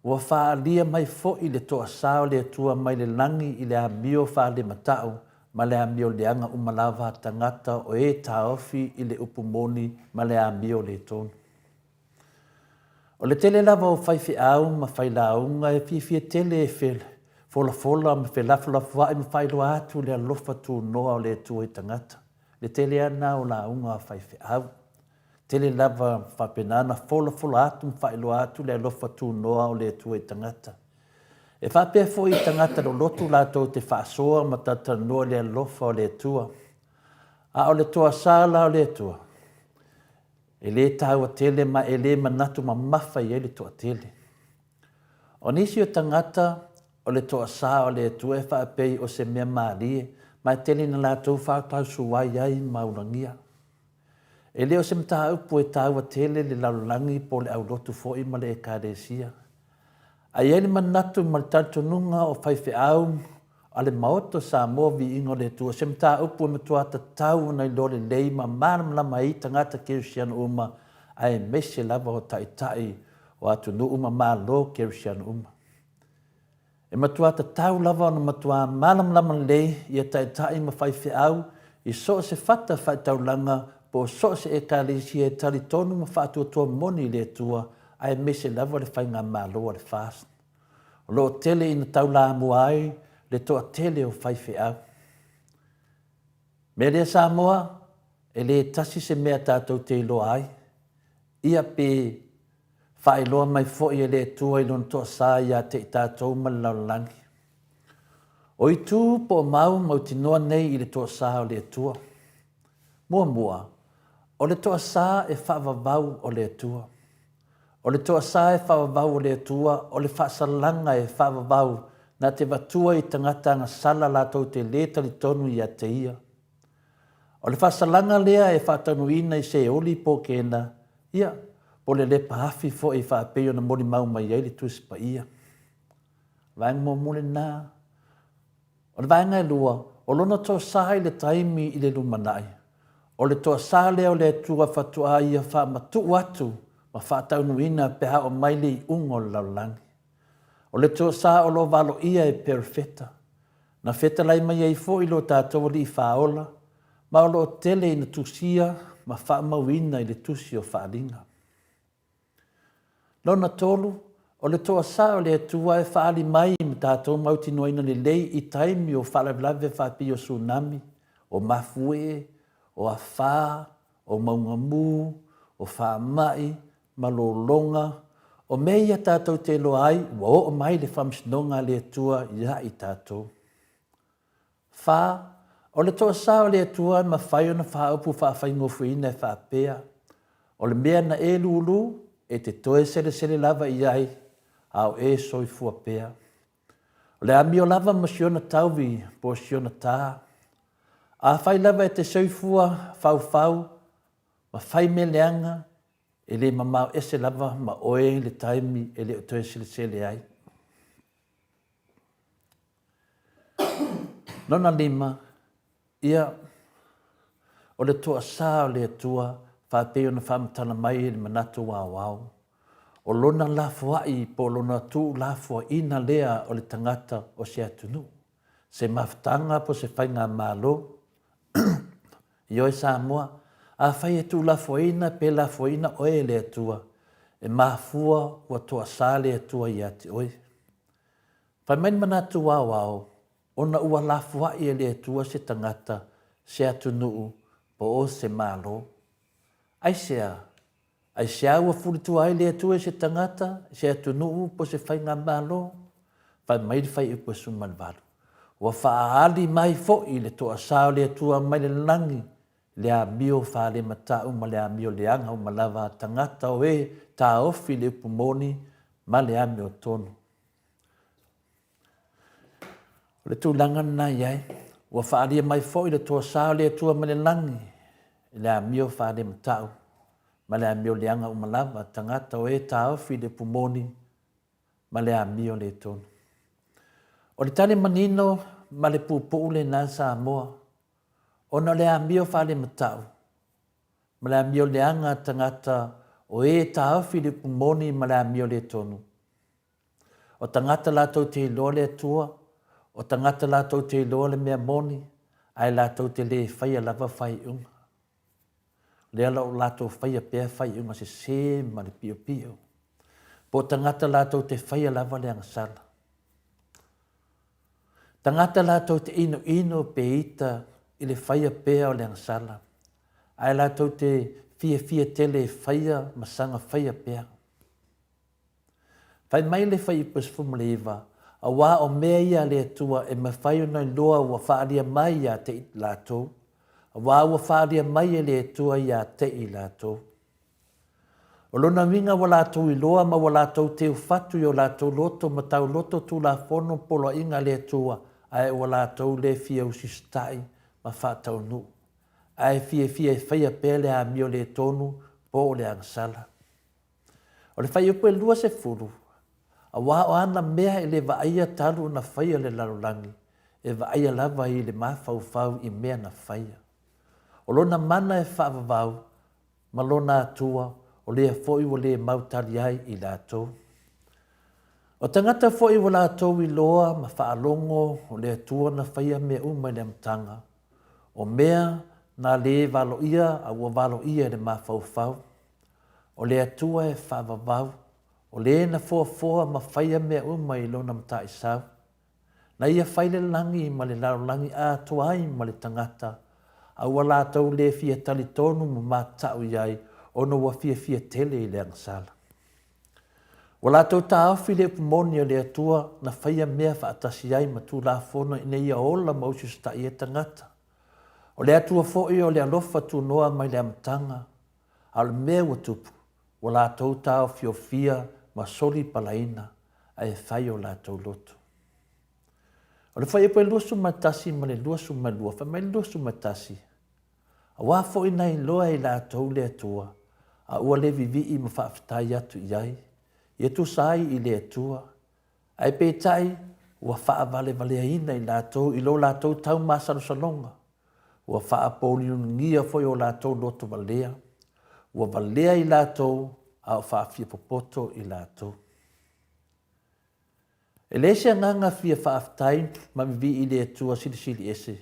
Ua faaalia mai foi le toasā o le Atua mai le lagi i le amio faalematau ma le amio leaga uma lava a tagata o e taofi i le upu moni ma le amio le tonu. O le tele lava o faifeau ma failauga e fiafia tele e folafola ma felafolafoai ma faailoa atu le alofa tunoa o le Atua i tagata. Le tele lava lena o lauga a faifeau. Tele lava faapena ona folafola atu ma faailoa atu le alofa tunoa o le Atua i tagata. E faapea foi i tagata lolotu latou te faasoa ma talatalanoa i le alofa o le Atua. A o le toasā la o le Atua, e le taua tele ma e le manatu mamafa i ai le toatele. O nisi o tagata o le toasā o le Atua e faapei o se mea malie ma e tele ina latou faatausuai ai ma ulagia. E le o se mataupu e taua tele i le lalolagi po o le aulotu foi ma le Ekalesia. A i ai le manatu ma le talitonuga o faifeau a le Maota o Samoa Viiga o le Atua, o se mataupu e matua tatau ona iloa lelei ma malamalama ai tagata kerisiano uma aemaise lava o taitai o atunuu ma Malo kerisiano uma. E matua tatau lava ona matua malamalama lelei ia taitai ma faifeau i so o se fata faitaulaga po o so o se Ekalesia e talitonu ma faatuatua moni i le Atua aemaise lava le Faigamalo a le FAST. O lo o tele ina taulamua ai le toatele o faifeau. Mea lea Samoa, e le tasi se mea tatou te iloa ai. Ia pe faailoa mai foi e le Atua i Lona toasā ia te i tatou ma le lalolagi. O itu po o mau mautinoa nei i le toasā o le Atua. Muamua, o le toasā e faavavau o le Atua. O le toasā e faavavau o le Atua, o le faasalaga e faavavau na te vatua i tagata agasala latou te lē talitonu ia te Ia. O le faasalaga lea e faataunuuina i Seoli po o Kena, ia, po o le lepa afi foi faapei ona molimau mai ai le Tusi Paia. Vaega muamua lena. O le vaega e lua, o lona toasā i le taimi i le lumanai. O le toasā lea o le Atua faatoa ia faamatuu atu ma faataunuuina pe a oo mai le iuga o le lalolagi. O le toasā o lo o valoia e perofeta. Na fetalai mai ai foi lo tatou Alii Faaola, ma o lo o tele ina tusia ma faamauina i le Tusi o Faaaliga. Lona tolu, o le toasā o le Atua e faaali mai ma tatou mautinoaina lelei i taimi o faalavelave faapei o tsunami, o mafuie, o afā, o mauga mū, o faamai, ma lologa, o mea ia tatou te iloa ai ua oo mai le faamasinoga a le Atua iā i tatou. Fa, o le toasā o le Atua e mafai ona faaupu faafaigofieina e faapea, O le mea na e lūlū, e te toe selesele lava i ai, a o e soifua pea. O le amio lava ma siona tauvi po o siona tā. Afai lava e te soifua faufau ma fai mea leaga, e le mamao ese lava ma oe le taimi e le o toe selesele ai. Lona lima, ia, o le toasā o le Atua faapei ona faamatala mai e le manatu aoao, o lona lafoai po o lona tuulafoaiina lea o le tagata o se atunuu, se mafutaga po o se faigamalo. Ioe Samoa, afai e tuulafoaiina pe lafoaiina oe e le Atua, e mafua ua toasā le Atua ia te oe. Fai mai le manatu aoao, ona ua lafoai e le Atua se tagata, se atunuu, po o se Malo. Aisea? Aisea ua fulitua ai le Atua i se tagata, se atunuu, po o se faigamalo? Fai mai le Fuaiupu e 18, Ua faaali mai foi le toasā o le Atua mai le lagi, le amio faalemata'u ma le amio leaga uma lava a tagata o e taofi i le upu moni ma le amiotonu. O le tulaga lena i ai, ua faaalia mai foi le toasā o le Atua mai le lagi, i le amio faalemata'u ma le amio leaga uma lava a tagata o e taofi i le upu moni ma le amio le tonu. O le tali manino ma le puupuu lena Samoa, ona o le amio faalemata'u ma le amio leaga a tagata o e taofi i le upu moni ma le amio le tonu. O tagata latou te iloa le Atua, o tagata latou te iloa le mea moni, ae latou te lē faia lava faaiuga. O lea la o latou faia pea faaiuga sesē ma le piopio. Po o tagata latou te faia lava le agasala. Tagata latou te inoino pe ita i le faia pea o le agasala, ae latou te fiafia tele e faia ma saga faia pea. Fai mai le Fuaiupu 19, Auā o mea ia a le Atua e mafai ona iloa ua faaalia mai ia te i latou, auā ua faaalia mai e le Atua ia te i latou. O lona uiga ua latou iloa ma ua latou teufatu i o latou loto ma tauloto Tulafono ma poloaiga a le Atua, ae ua latou le fia usisitai ma faataunuu, ae fiafia e faia pea le amio le tonu po o le agasala. O le fuaiupu e 20, aua o ana mea e le vaaia talu ona faia le lalolagi, e vaaia lava i le mafaufau i mea na faia. O lona mana e faavavau ma lona Atua, o lea foi ua le mau tali ai i latou. O tagata foi ua latou iloa ma faalogo o le Atua na faia mea uma i le amataga, o mea na le valoia a ua valoia e le mafaufau, O le Atua e faavavau, o le na foafoa ma faia mea uma i lona mataisau. Na ia fai le lagi ma le lalolagi atoa ai ma le tagata, a ua latou le fia talitonu ma matau i ai ona ua fiafia tele i le agasala. Ua latou taofi le upu moni a le Atua na faia mea faatasi ai ma Tulafono ina ia ola ma usiusitai ai tagata. O le Atua foi o le alofa tunoa mai le amataga, A o le mea ua tupu, ua latou taofiofia ma solipalaina ae fai o latou loto. O le fuaiupu e 21 ma le 22, fai mai le 21, Auā foi na iloa e i latou le Atua, a ua le vivii ma faafetai atu i ai, ia tusa ai i le Atua, ae peitai ua faavalevaleaina i latou i lo latou taumasalosaloga, Ua faapouliuligia foi o latou loto valea, ua valea i latou a o faafiapopoto i latou. E leai se agaga fia faafetai ma vivii i le Atua Silisili Ese,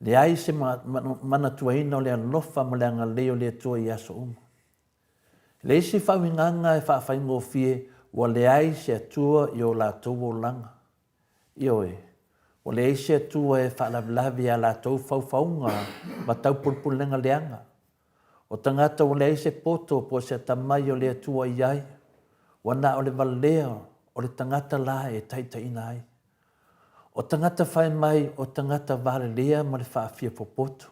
leai se manatuaina o le alofa ma le agalelei o le Atua i aso uma. E leai se faauigaga e faafaigofie ua leai se Atua i o latou olaga. Ioe, ua leai se Atua e faalavelave i a latou faufauga ma taupulepulega leaga. O tagata ua leai se poto po o se atamai o le Atua i ai, ua na o le valea o le tagata la e taitaiina ai. O tagata fai mai o tagata valelea ma le faafiapopoto.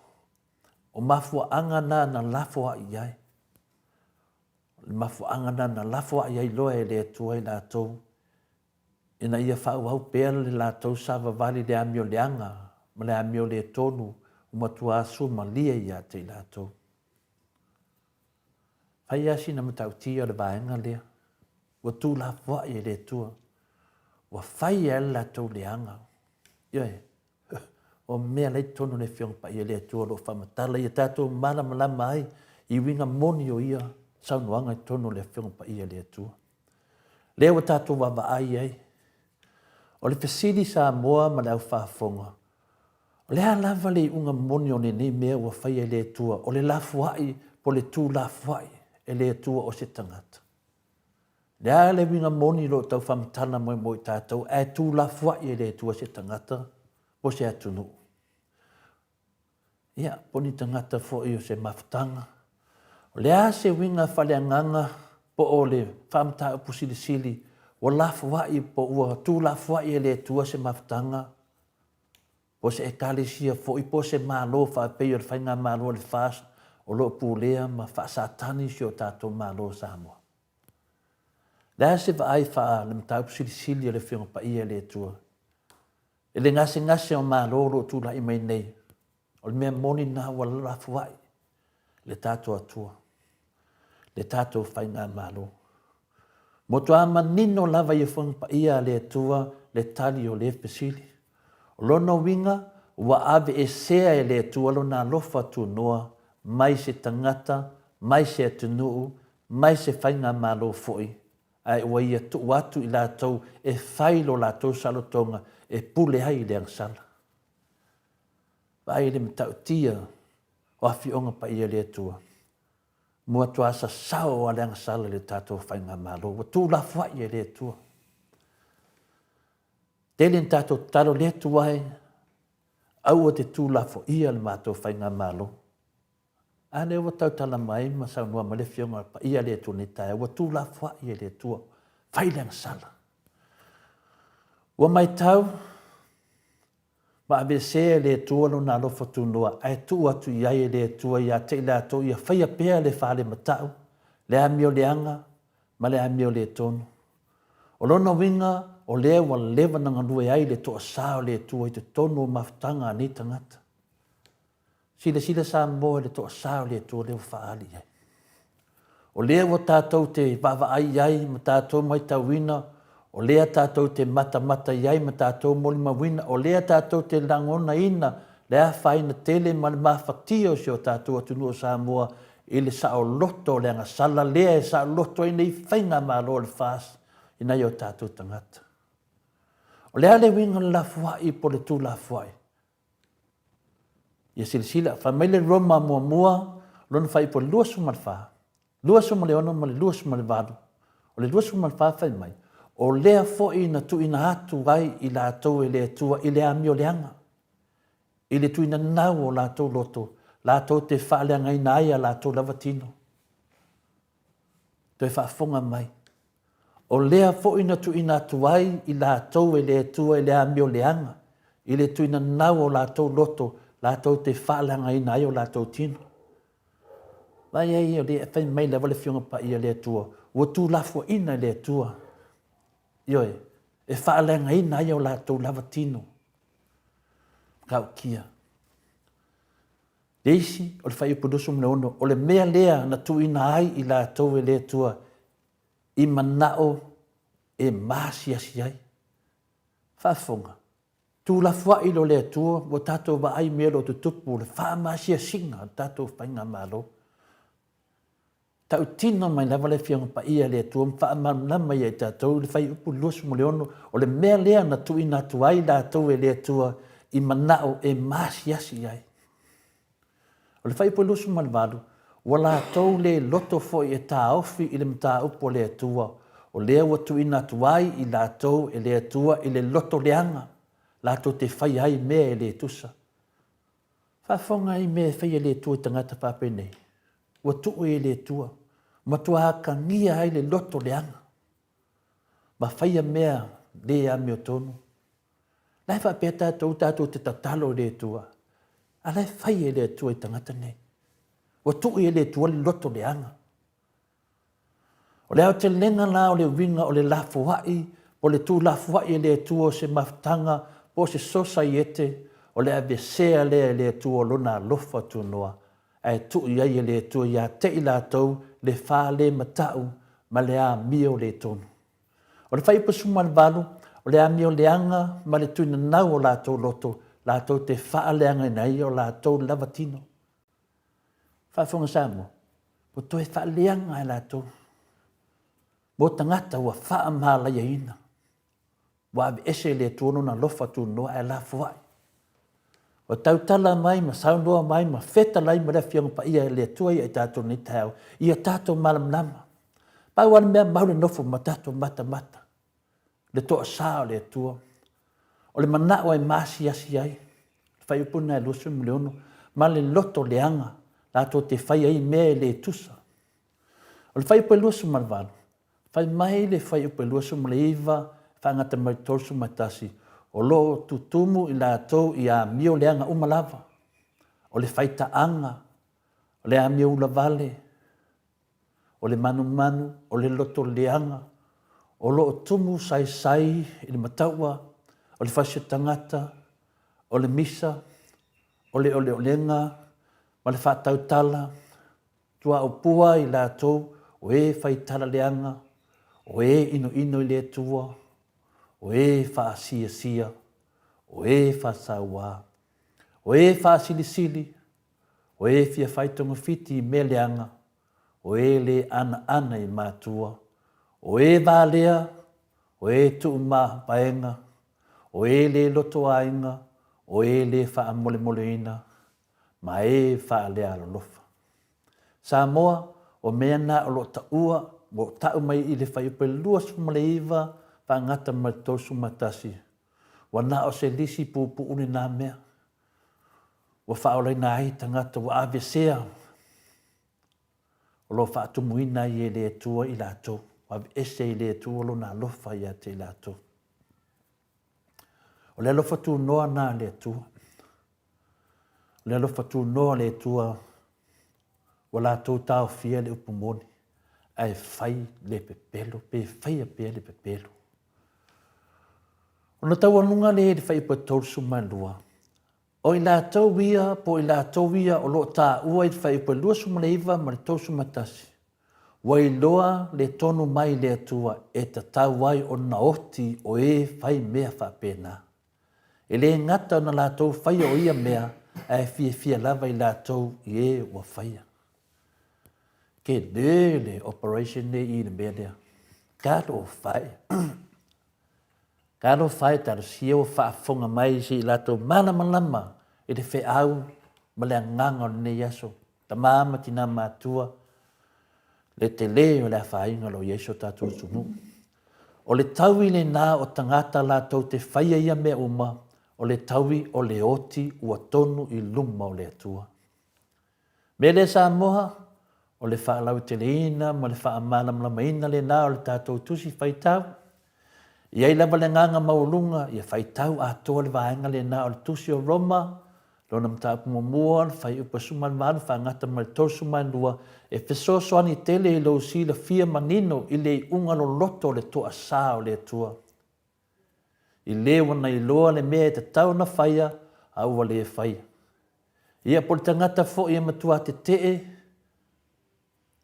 O mafuaaga na na lafoai i ai. O le mafuaaga na na lafoai ai loa e le Atua i latou ina ia faaauau pea le latou savavali i le amio leaga ma le amio le tonu ua matua suamalie ia te i latou. Fai lava sina matautia o le vaega lea, ua tuulafoai e le Atua, ua fai ai le latou leaga. Ioe, o mea la i totonu o le Afioga Paia le Atua o lo o faamatala ia tatou malamalama ai i uiga moni o ia saunoaga i totonu o le Afioga Paia le Atua. Lea ua tatou vaavaai ai. O le fesili Samoa ma le au faafofoga, o le a lava le iuga moni o lenei mea ua faia e le Atua, o le lafoai po o le tuulafoai e le Atua o se tagata? O le a le uiga moni o lo o tau faamatala mai mo i tatou ae tuulafoai e le Atua se tagata po o se atunuu? Ia, po o ni tagata foi o se mafutaga. O le a se uiga faaleagaga po o le faamataupu silisili ua lafoai po ua tuulafoai e le Atua se mafutaga po o se Ekalesia foi po o se Malo faapei o le Faigamalo a le FAST o lo o pulea ma faasatani si o tatou Malo o Samoa. O le a se vaai faa le mataupu silisili a le Afioga Paia i le Atua I le gasegase o Malo o lo o tulai mai nei, o le mea moni lena ua lafoai le tatou Atua, le tatou Faigamalo. Matua manino lava i Afioga Paia a le Atua le tali o lea fesili. O lona uiga, ua aveesea e le Atua Lona alofa tunoa mai se tagata, mai se atunuu, mai se faigamalo foi ae ua ia tuu atu i latou e fai lo latou saolotoga e pule ai i le agasala. Vaai i le matautia o afioga paia le Atua. Muatuā sasao a le agasala i le tatou faigamalo. Ua tuulafoai e le Atua. Tele ni tatou tatalo le Atua e, aua te tuulafoia le matou faigamalo. A lea ua tautala mai ma saunoa mai le Afioga Paia a le Atua i lenei taeao, ua tuulafoai e le Atua, fai le agasala. Ua matau ma aveesea e le Atua Lona alofa tunoa, ae tuu atu i ai e le Atua ia te i latou ia faia pea le falematau, le amioleaga ma le amioletonu. O lona uiga, o lea ua leva na galue ai le toasā o le Atua i totonu o mafutaga a nei tagata. Silasila Samoa i le toasā o le Atua lea ua faaali i ai. O lea ua tatou te vaavaai i ai ma tatou matauina, o lea tatou te matamata i ai ma tatou molimauina, o lea tatou te lagonaina le afaina tele ma le mafatia o si o tatou atunuu o Samoa i le saoloto o le agasala lea e saoloto ai nei faigamalo a le FAST i nai o tatou tagata. O le a le uiga o le lafoai po o le tuulafoai? Ia silasila, fai mai le Roma muamua, lona faaipu e 24, 26 ma le 28, o le 24 fai mai, o lea foi na tuuina atu ai i latou e le Atua i le amio leaga, i le tuuina nau o latou loto, latou te faaleagaina ai a latou lava tino. Toe faafofoga mai, O lea foi na tuuina atu ai i latou e le Atua i le amio leaga, i le tuuina nau o latou loto, latou te faaleagaina ai o latou tino. Vaai ai, o lea e fai mai lava le Afioga Paia a le Atua, ua tuulafoaiina e le Atua, ioe, e faaleagaina ai o latou lava tino. Matautia. Le isi, o le fuaiupu 26, o le mea lea na tuuina ai i latou e le Atua i manao e maasiasi ai. Faafofoga, tuulafoai loa le Atua ua tatou vaai i mea o lo o tutupu, le faamaasiasiga o le tatou Faigamalo. Tautino mai lava le Afioga Paia a le Atua ma faamalamalama ia i tatou i le Fuaiupu 26, o le mea lea na tuuina atu ai latou e le Atua i manao e maasiasi ai. O le Fuaiupu 28, ua latou le loto foi e taofi i le mataupu a le Atua, o lea ua tuuina atu ai i latou e le Atua i le loto leaga, latou te faia ai mea e le tusa. Faafofoga i mea e faia e le Atua i tagata faapenei, ua tuu e le Atua, matua atagia ai le loto leaga, ma faia mea le amiotonu. La e faapea tatou, tatou te tatalo i le Atua, a la e fai e le Atua i tagata nei. Ua tuu e le Atua le loto leaga. O le aotelega la o le uiga o le lafoai, po o le tuulafoai e le Atua o se mafutaga po o se sosaiete, o le aveesea lea e le Atua o Lona alofa tunoa, ae tuu i ai e le Atua ia te i latou le falematau ma le amio le tonu. O le fuaiupu 18, o le amio leaga ma le tuinanau o latou loto, latou te faaleagaina ai o latou lava tino. Faafofoga Samoa, ua toe faaleaga e latou mo tagata ua faamalaiaina. Ua aveese e le Atua lona alofa tunoa ae lafoai. Ua tautala mai ma saunoa mai ma fetalai ma le Afioga Paia e le Atua ia i tatou nei taeao, ia tatou malamalama. Pau lava le mea mau le nofo ma tatou matamata, le toasā o le Atua. O le manao e maasiasi ai, le fuaiupu lena e 26, ma le loto leaga latou te fai ai mea e le tusa. O le fuaiupu e 28, Fai mai le fuaiupu e 29, faagata mai le 31, o lo o tutumu i latou i amio leaga uma lava, o le faitaaga, o le amio ulavale, o le manumanu, o le loto leaga, o lo o tumu saisai i le mataua, o le fasi o tagata, o le misa, o le oleolega ma le faatautala, Tuaupua i latou o e fai tala leaga, o e inoino i le Atua, o e faasiasia, o e faasauā, o e faasilisili, o e fia fai togafiti i mea leaga, o e le anaana i matua, o e valea, o e tuumavaega, o e le lotoaiga, o e le faamolemoleina, ma e faalealolofa. Samoa, o mea na o lo o taua, ua tau mai i le fuaiupu e 29 faagata ma le 31, ua na o se lisi puupuu lena mea ua faaolaina ai tagata ua aveesea o lo o faatumuina ai e le Atua i latou, ua aveese i le Atua lona alofa ia te i latou. O le alofa tunoa na a le Atua. O le alofa tunoa o le Atua ua latou taofia le upu moni, ae fai le pepelo, pe faia pea le pepelo. Ona taualuga lea i le fuaiupu e 32, o i latou ia po o i latou ia o lo o taua i le fuaiupu e 29 ma le 31, ua iloa le tonu mai le Atua e tatau ai ona oti o e fai mea faapena. E le gata ona latou faia o ia mea, ae fiafia lava i latou i e ua faia. Tele le operation nei i le mea lea. Talofa e. Talofa e, talosia ua faafofoga mai se i latou malamalama i le feau ma le agaga o lenei aso. Tama ma tina matua, le tele o le afaina o lo o i ai si o tatou atunuu. O le taui lena o tagata latou te faia ia mea uma, o le taui o le oti ua tonu i luma o le Atua. Mea lea Samoa, o le faalauteleina ma le faamalamalamaina lena o le tatou tusi faitau. E i ai lava le agaga maualuga ia faitau atoa le vaega lena o le tusi o Roma, lona mataupu muamua, le fuaiupu e 18 faagata ma le 32, e fesoasoani tele i lou silafia manino i le iuga loloto o le toasā o le Atua. I le ua na iloa le mea e tatau ona faia, a ua le faia. Ia, po o le tagata foi e matua tetee,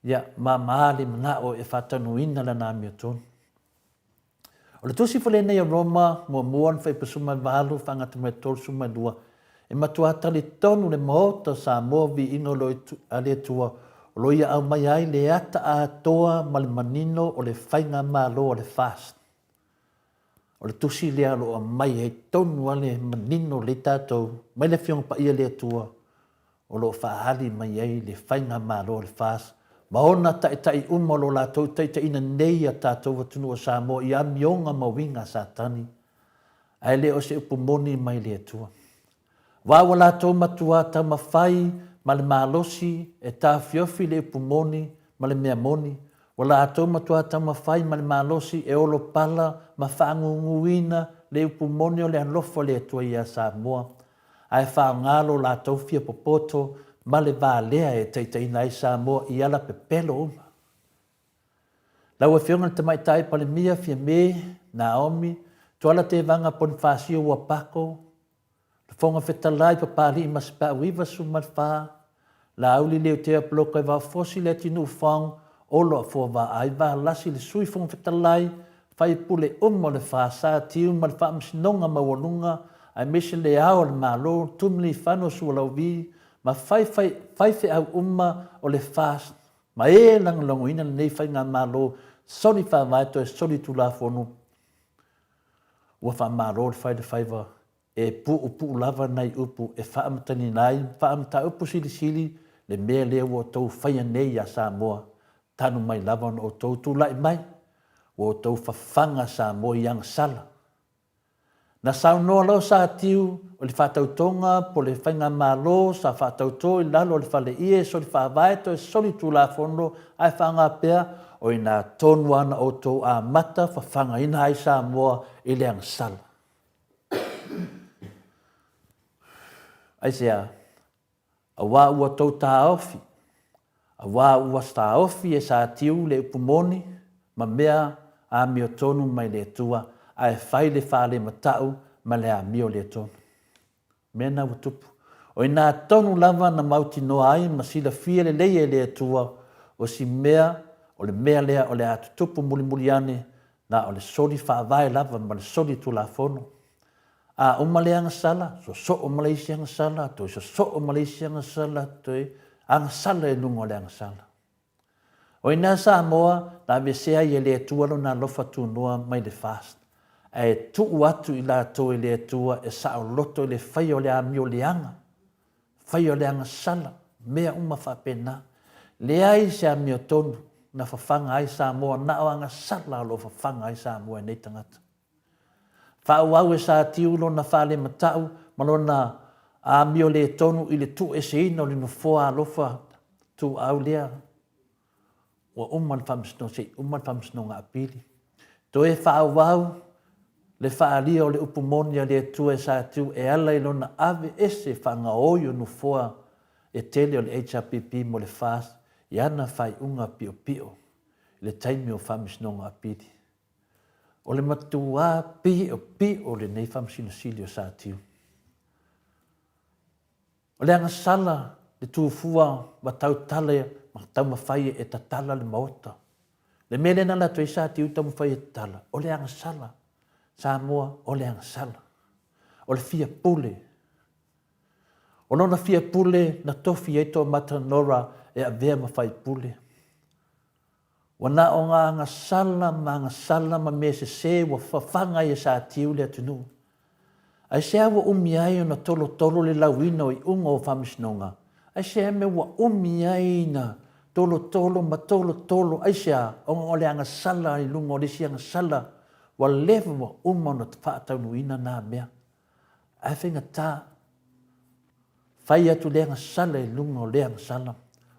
ia, mama le manao e faataunuuina lana amiotonu. O le tusi foi lenei o Roma, muamua ona 18, faagata mai 32, e matua talitonu le Maota o Samoa viiga o lo a le Atua, o lo ia aumaia ai le ata atoa ma le manino o le faigamalo a le FAST. O le tusi lea o lo o aumai ai tonu lava le manino lelei tatou mai le Afioga Paia le Atua o lo o faaali mai ai le faigamalo a le FAST ma ona taitai uma o lo o latou taitaiina nei a tatou atunuu o Samoa i amioga ma uiga a Satani, ae le o se upu moni mai le Atua. Aua ua latou matuā taumafai ma le malosi e taofiofi le upu moni ma le mea moni, ua latou matuā taumafai ma le malosi e olopala ma faagūgūina le upu moni o le alofa o le Atua iā Samoa, ae faaaoga lo latou fia popoto ma le valea e taitaiina ai Samoa i ala pepelo uma. Lau Afioga i le Tamaitai Palemia Fiame Naomi Tuala Tevaga Ponifasio Uapako, le Fofoga Fetalai Papalii Masepau 94, Laauli Leutea Poloka Vaofosi Leatinuu Fong, Olo Afoa Vaai Valasi le Sui Fofoga Fetalai, Faipule uma o le FASA, Tiu ma le Faamasinoga Maualuga aemaise le Ao o le Malo, Tumiliifano Sualauvi ma faifeau uma o le FAST ma e lagolagoina lenei faigamalo soli faavae toe soli tulafono ua faamalo le fai le faiva E puupuu lava nai upu e faamatagina ai faamataupu silisili le mea lea ua outou faia nei iā Samoa, talu mai lava ona outou tulai mai, ua outou fafaga Samoa i agasala. Na saunoa loa Satiu o le faatautoga po le faigamalo sa faatauto i lalo o le fale ie soli faavae toe soli tulafono ae faaaoga pea o ina tonu lava na outou amata fafagaina ai Samoa i le agasala. Aisea? Auā ua tou taofi, auā ua taofi e Satiu le upu moni ma mea amiotonu mai le Atua, ae fai le faalematau ma le amio le tonu. Mea na ua tupu. O inā tonu lava na mautinoa ai ma silafia lelei e le Atua o si mea o le mea lea o le a tutupu mulimuli ane Na o le soli faavae lava ma le soli tulafono. A uma le agasala, sosoo ma le isi agasala, toe sosoo ma le isi agasala, toe agasala i luga o le agasala. O i ina Samoa na aveesea ai e le Atua lona alofa tunoa mai le FAST, ae tuu atu i latou e le Atua e saoloto i le faia o le amio leaga Faia o le agasala, mea uma faapena. Leai se amiotonu na fafaga ai Samoa, na o agasala o lo o fafaga ai Samoa e nei tagata. Faaauau e Satiu lona faalematau ma lona amio le tonu i le tuueseina o le nofoa alofa tuuau lea ua uma le faamasinoga, se i uma le faamasinoga apili. Toe faaauau. Le faaalia o le upu moni a le Atua e Satiu e ala i lona ave ese faagaoi o nofoa e tele o le HRPP mo le FAST i ana faaiuga piopio i le taimi o Faamasinoga Apili. O le matuā piopio lenei Faamasino Sili o Satiu. O le agasala le tufua ma tautala ma taumafai e tatala le maota. Le mea lea na alu atu ai Satiu taumafai e tatala, o le agasala. Samoa, o le agasala. O le fia pule. O lona fia pule na tofi ai Toamata Nora e avea ma faipule. Ua na o ngā agasala ma agasala ma mea sesē ua fafaga ai e Satiu le atunuu. Aisea ua umi ai ona tolotolo le lauina o iuga o faamasinoga? Aisea mea ua umi ai na tolotolo ma tolotolo? Aisea? Ona o le agasala i luga o le isi agasala ua leva ua uma ona faataunuuina na mea. Ae faigata Fai atu le agasala i luga o lea agasala,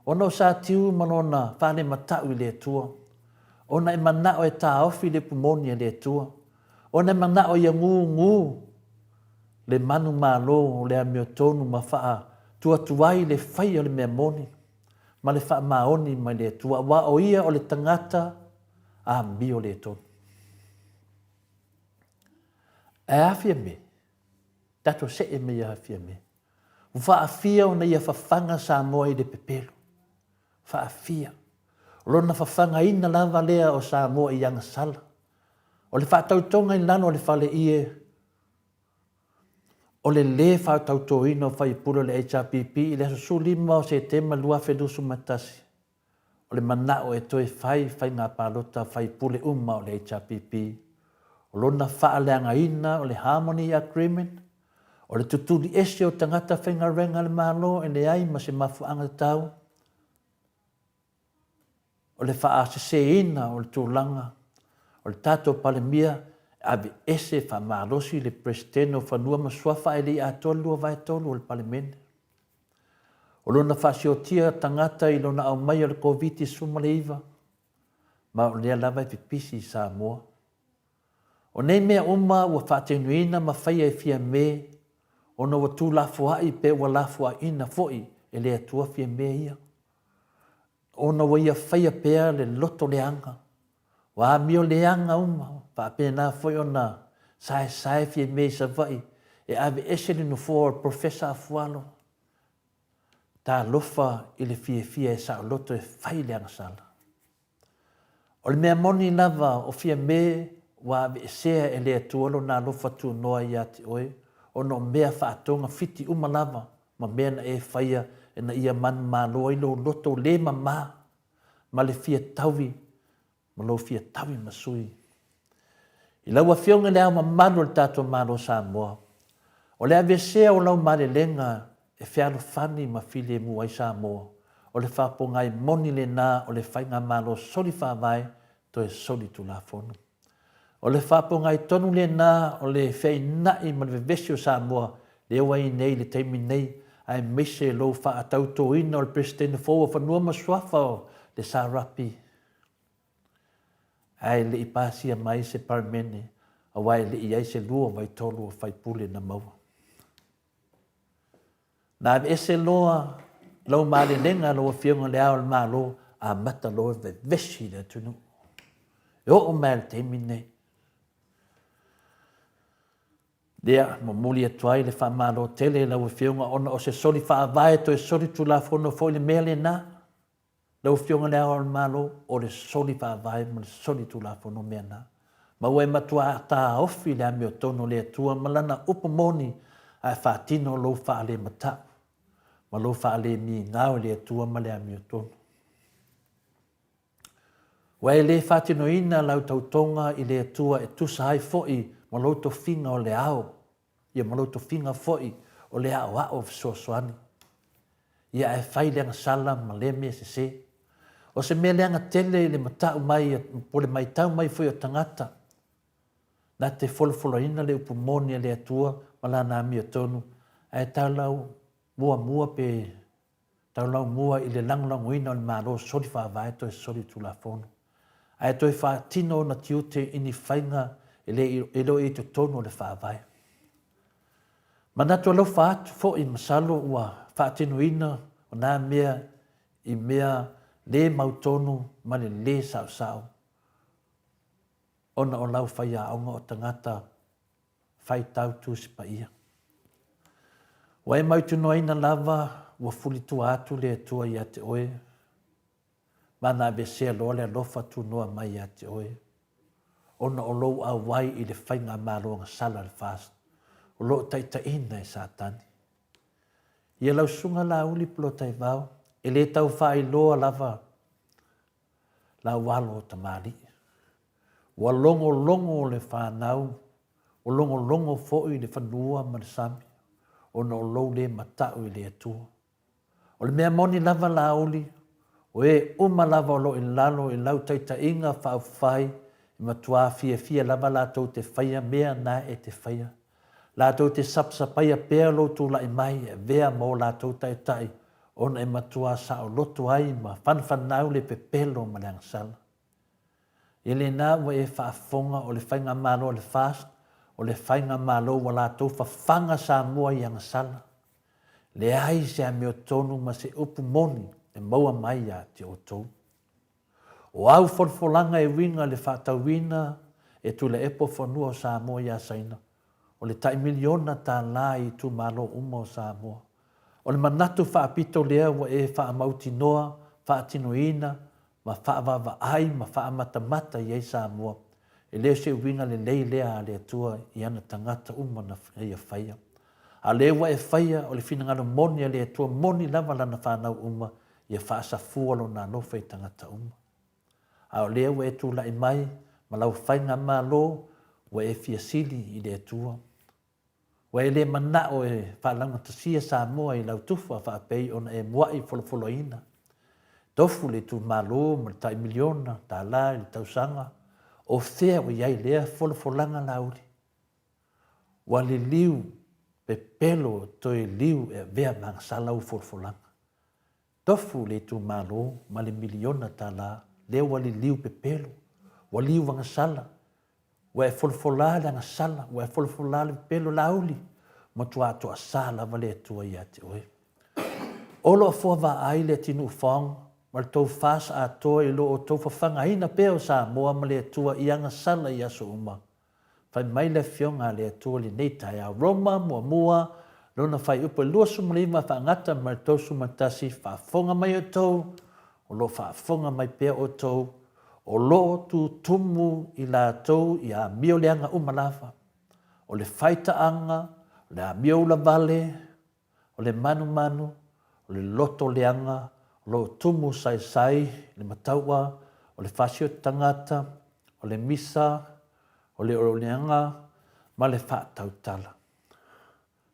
ona o Satiu ma lona faalemata'u i le Atua, ona e mana'o e taofi le upu moni a le Atua, ona e mana'o ia gūgū le manumalo o le amiotonu ma faatuatuai le faia o le mea moni ma le faamaoni mai le Atua, aua o ia o le tagata amio le tonu. Ae a Fiame? Tatou see mai ia Fiame. Ua faafia ona ia fafaga Samoa i le pepelo. Faafia. O lona fafagaina lava lea o Samoa i agasala. O le faatautoga i lalo o le fale ie, o le lē faatautoina o faipule o le HRPP i le aso 15 o Setema 2021, O le manao e toe fai faiga palota faipule uma o le HRPP, o lona faaleagaina o le Harmony Agreement, o le tutuli ese o tagata faigaluega a le Malo e leai ma se mafuaaga tatau, o le faaseseina o le tulaga o le tatou Palemia e aveese faamalosi le Peresetene o Fanua ma Suafa ae le i atoa le 2/3 o le Palemene. O lona faasiotia tagata i lona aumaia o le Koviti-19, ma o lea lava e pipisi i Samoa. O nei mea uma ua faatinoina ma faia e Fiame ona ua tuulafoa'i pe ua lafoa'iina foi e le Atua Fiame ia, ona ua ia faia pea le loto leaga, ua amio leaga uma, faapena foi ona saesae Fiame i Savaii e aveese le nofoa o le Professor Afualo. Talofa i le fiafia e saoloto e fai le agasala. O le mea moni lava o Fiame ua aveesea e le Atua lona alofa tunoa ia te oe ona o mea faatogafiti uma lava ma mea na e faia ina ia manumalo ai lou loto le mama ma le fia taui ma lou fia taui ma sui. I lau Afioga i le Ao Mamalu o le tatou Malo o Samoa, o le aveesea o lau malelega e fealofani ma filemu ai Samoa, o le faapogai moni lena o le Faigamalo soli faavae toe soli tulafono. O le faapogai tonu lena o le feaina'i ma le vevesi o Samoa lea ua i nei i le taimi nei, aemaise lou faatautoina o le Peresetene fou o Fanua ma Suafa o le SRP. Ae le i pasia mai se Palemene aua e le i ai se 2/3 o faipule na maua. Na aveese loa lau malelega lau Afioga i le Ao o le Malo, amata loa vevesi le atunuu. E oo mai lava i le taimi lenei. Lea, momoli atu ai le faamalo tele i lau Afioga ona o se soli faavae toe soli tulafono foi le mea lena. Lau Afioga i le Ao o le Malo, o le soli faavae ma le soli tulafono mea na. Ma ua e matuā taofi le amiotonu o le Atua ma Lana upu moni ae faatino lou faalemata'u ma lou faalemigao i le Atua ma le amiotonu. Ua e le faatinoina lau tautoga i le Atua e tusa ai foi ma lou tofiga o le ao ia ma lou tofiga foi o le aoao fesoasoani. Ia ae fai le agasala ma lea mea sese. O se mea leaga tele i le matau mai po o le maitau mai foi o tagata na te folafolaina le upu moni a le Atua ma Lana amiotonu, ae taulau muamua pe Taulaumua i le lagolagoina o le Malo soli faavae toe soli tulafono, ae toe faatino ona tiute i ni faiga E le, e le o i totonu o le Faavae. Manatu alofa atu foi masalo ua faatinoina o nā mea i mea lē mautonu ma le lē saosao ona o lau faiaoga o tagata faitau Tusi Paia. Ua e mautinoaina lava ua fulitua atu le Atua ia te oe, ma na aveesea loa le alofa tunoa mai ia te oe, ona o lou auai i le faigamalo agasala a le FAST o lo o taitaiina e Satani. Ia lau Susuga Laauli Pulotaivao, e le tau faailoa lava lau alo o tamalii. Ua logologo le fanau, ua logologo foi le fanua ma le sami, ona o lou le mata'u i le Atua. O le mea moni lava Laauli, o e uma lava o lo o i lalo i lau taitaiga faaupufai e matuā fiafia lava latou te faia mea na e te faia. Latou te sapasapaia pea lou tulai mai e avea ma o latou taitai ona e matuā saoloto ai ma fanafanau le pepelo ma le agasala. I lena ua e faafofoga o le faigamalo a le FAST o le faigamalo ua latou fafaga Samoa i agasala. Leai se amiotonu ma se upu moni e maua mai ia te outou. O au folafolaga e uiga i le faatauina e Tuilaepa o fanua o Samoa ia Saina, o le tai miliona tala i itumalo uma o Samoa. O le manatu faapito lea ua e faamautinoa, faatinoina ma faavaavaai ma faamatamata i ai Samoa, e le o se uiga lelei lea a le Atua i ana tagata uma na Ia faia. A o lea ua e faia, o le finagalo moni a le Atua moni lava Lana fanau uma, ia faasafua Lona alofa i tagata uma. A o lea ua e tulai mai ma lau faigamalo, ua e fia sili i le Atua. Ua e le manao e faalaugatasia Samoa i lau tufa faapei ona e mua'i folafolaina. Tofu le itumalo ma le tai miliona tala i le tausaga, o fea o i ai lea folafolaga Laauli? Ua liliu pepelo toe liu e avea ma agasala ua folafolaga. Tofu le itumalo ma le miliona tala lea ua liliu pepelo, ua liu agasala, Ua e folafola le agasala, ua e folafola le pepelo Laauli, matua toasa lava le Atua ia te oe. O lo o foa vaai le atinuu Fong ma le tou FAS atoa i lo outou fafagaina pea o Samoa ma le Atua i agasala i aso uma. Fai mai le Afioga a le Atua i lenei taeao. Roma muamua, lona fuaiupu e 29 faagata ma le 31, Faafofoga mai outou, o lo o faafofoga mai pea outou, o lo o tutumu i latou i amio leaga uma lava, o le faitaaga, o le amio ulavale, o le manumanu, o le loto leaga, o lo o tumu saisai le mataua, o le fasioti tagata, o le misa, o le oleoleaga ma le faatautala.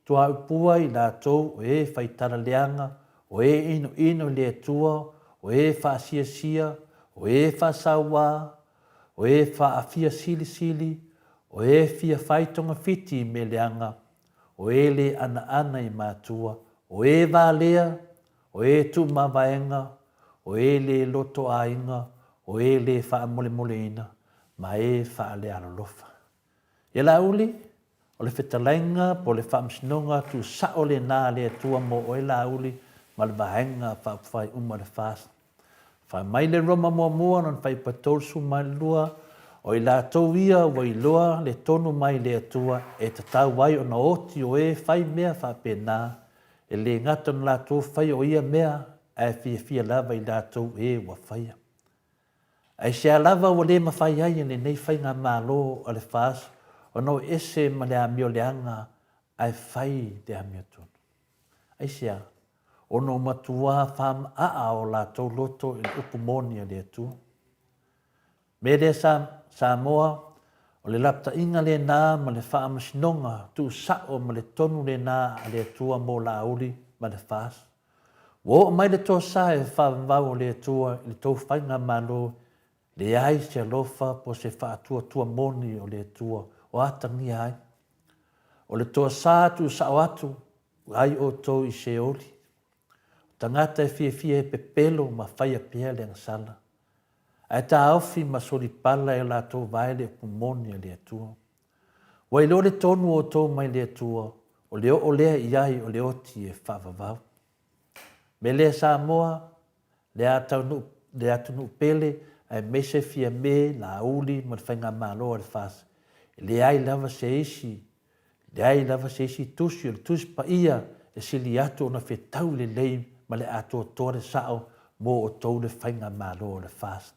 Tuaupua i latou o e fai tala leaga, o e inoino i le Atua, o e faasiasia, o e faasauā, o e faaafia silisili, o e fia fai togafiti i mea leaga, o e le anaana i matua, o e valea, o e tuumavaega, o e le loto aiga, o e le faamolemoleina, ma e faalealolofa. Ia Laauli, o le fetalaiga po o le faamasinoga tuusao lena a le Atua mo oe Laauli ma le Vaega Faaupufai uma o le FAST. Fai mai le Roma muamua lona fuaiupu 32, O i latou ia ua iloa le tonu mai le Atua e tatau ai ona oti o e fai mea faapena, e le gata ona latou faia o ia mea, ae fiafia lava i latou e ua faia. Aisea lava ua le mafai ai e lenei faigamalo a le FAS ona o ese ma le amio leaga ae fai le amiotonu? Aisea? Ona ua matua faamaaa o latou loto i le upu moni a le Atua. Mea lea sa, Samoa, o le lapataiga lena ma le faamasinoga tuusao ma le tonu lena a le Atua mo Laauli ma le FAS. Ua oo mai le tosa e faavavau o le Atua i le tou faigamalo, leai se alofa po o se faatuatua moni o le Atua o atagia ai. O le toasa tuusao atu ai outou i Seoli. O tagata e fiafia e pepelo ma faia pea le agasala. Ae taofi ma solipala e o latou vae le upu moni a le Atua. Ua iloa le tonu o outou mai le Atua, o le oo lea i ai o le oti e faavavau. Me lea Samoa, le a taunuu le atunuu pele aemaise Fiame, Laauli ma le Faigamalo a le FAST, e leai lava se isi, leai lava se isi tusi o le Tusi Paia e sili atu ona fetau lelei ma le atoatoa le sao mo outou le Faigamalo a le FAST.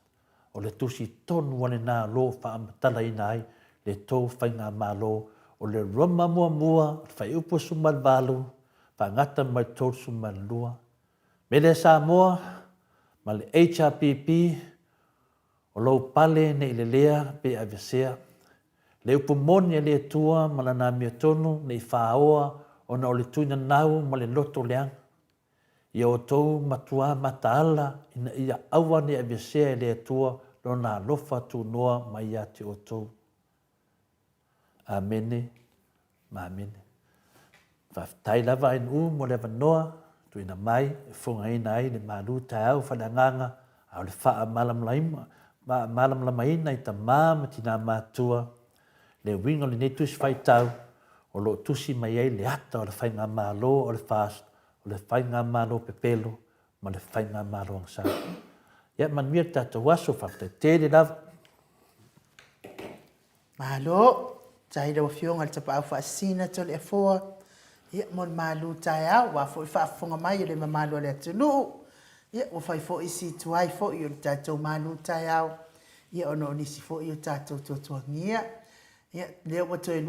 O le tusi tonu a lena o lo o faamatalaina ai le tou Faigamalo o le Roma muamua, o le Fuaiupu 18, faagata mai le 32. Me lea Samoa ma le HRPP, o lou pale ne i lelea pe aveesea. Le upu moni a le Atua ma Lana amiotonu ne i faaoa ona o le tuinanau ma le loto leaga. Ia outou matuā mataala ina ia aua ne i aveesea e le Atua Lona alofa tunoa mai ia te outou. Amene ma amene. Faafetai lava Ainuu mo le avanoa tuuina mai e fofogaina ai le malu taeao faaleagaga a o le faamalamalamaina i tama ma tina matutua le uiga o lenei tusi faitau o lo o tusi mai ai le ata o le Faigamalo o le FAST, o le Faigamalo pepelo ma le Faigamalo agasala. Ia manuia le tatou aso, faafetai tele lava. Malo, faafetai i lau Afioga i le Tapaau Faasisina Toleafoa, ia, mo le malu taeao, aua foi le faafofoga mai a le mamalu o le atunuu. Ia, ua fai foi si tuai foi o le tatou malu taeao, ia, ona o nisi foi o tatou tuatuagia. Ia, lea ua toe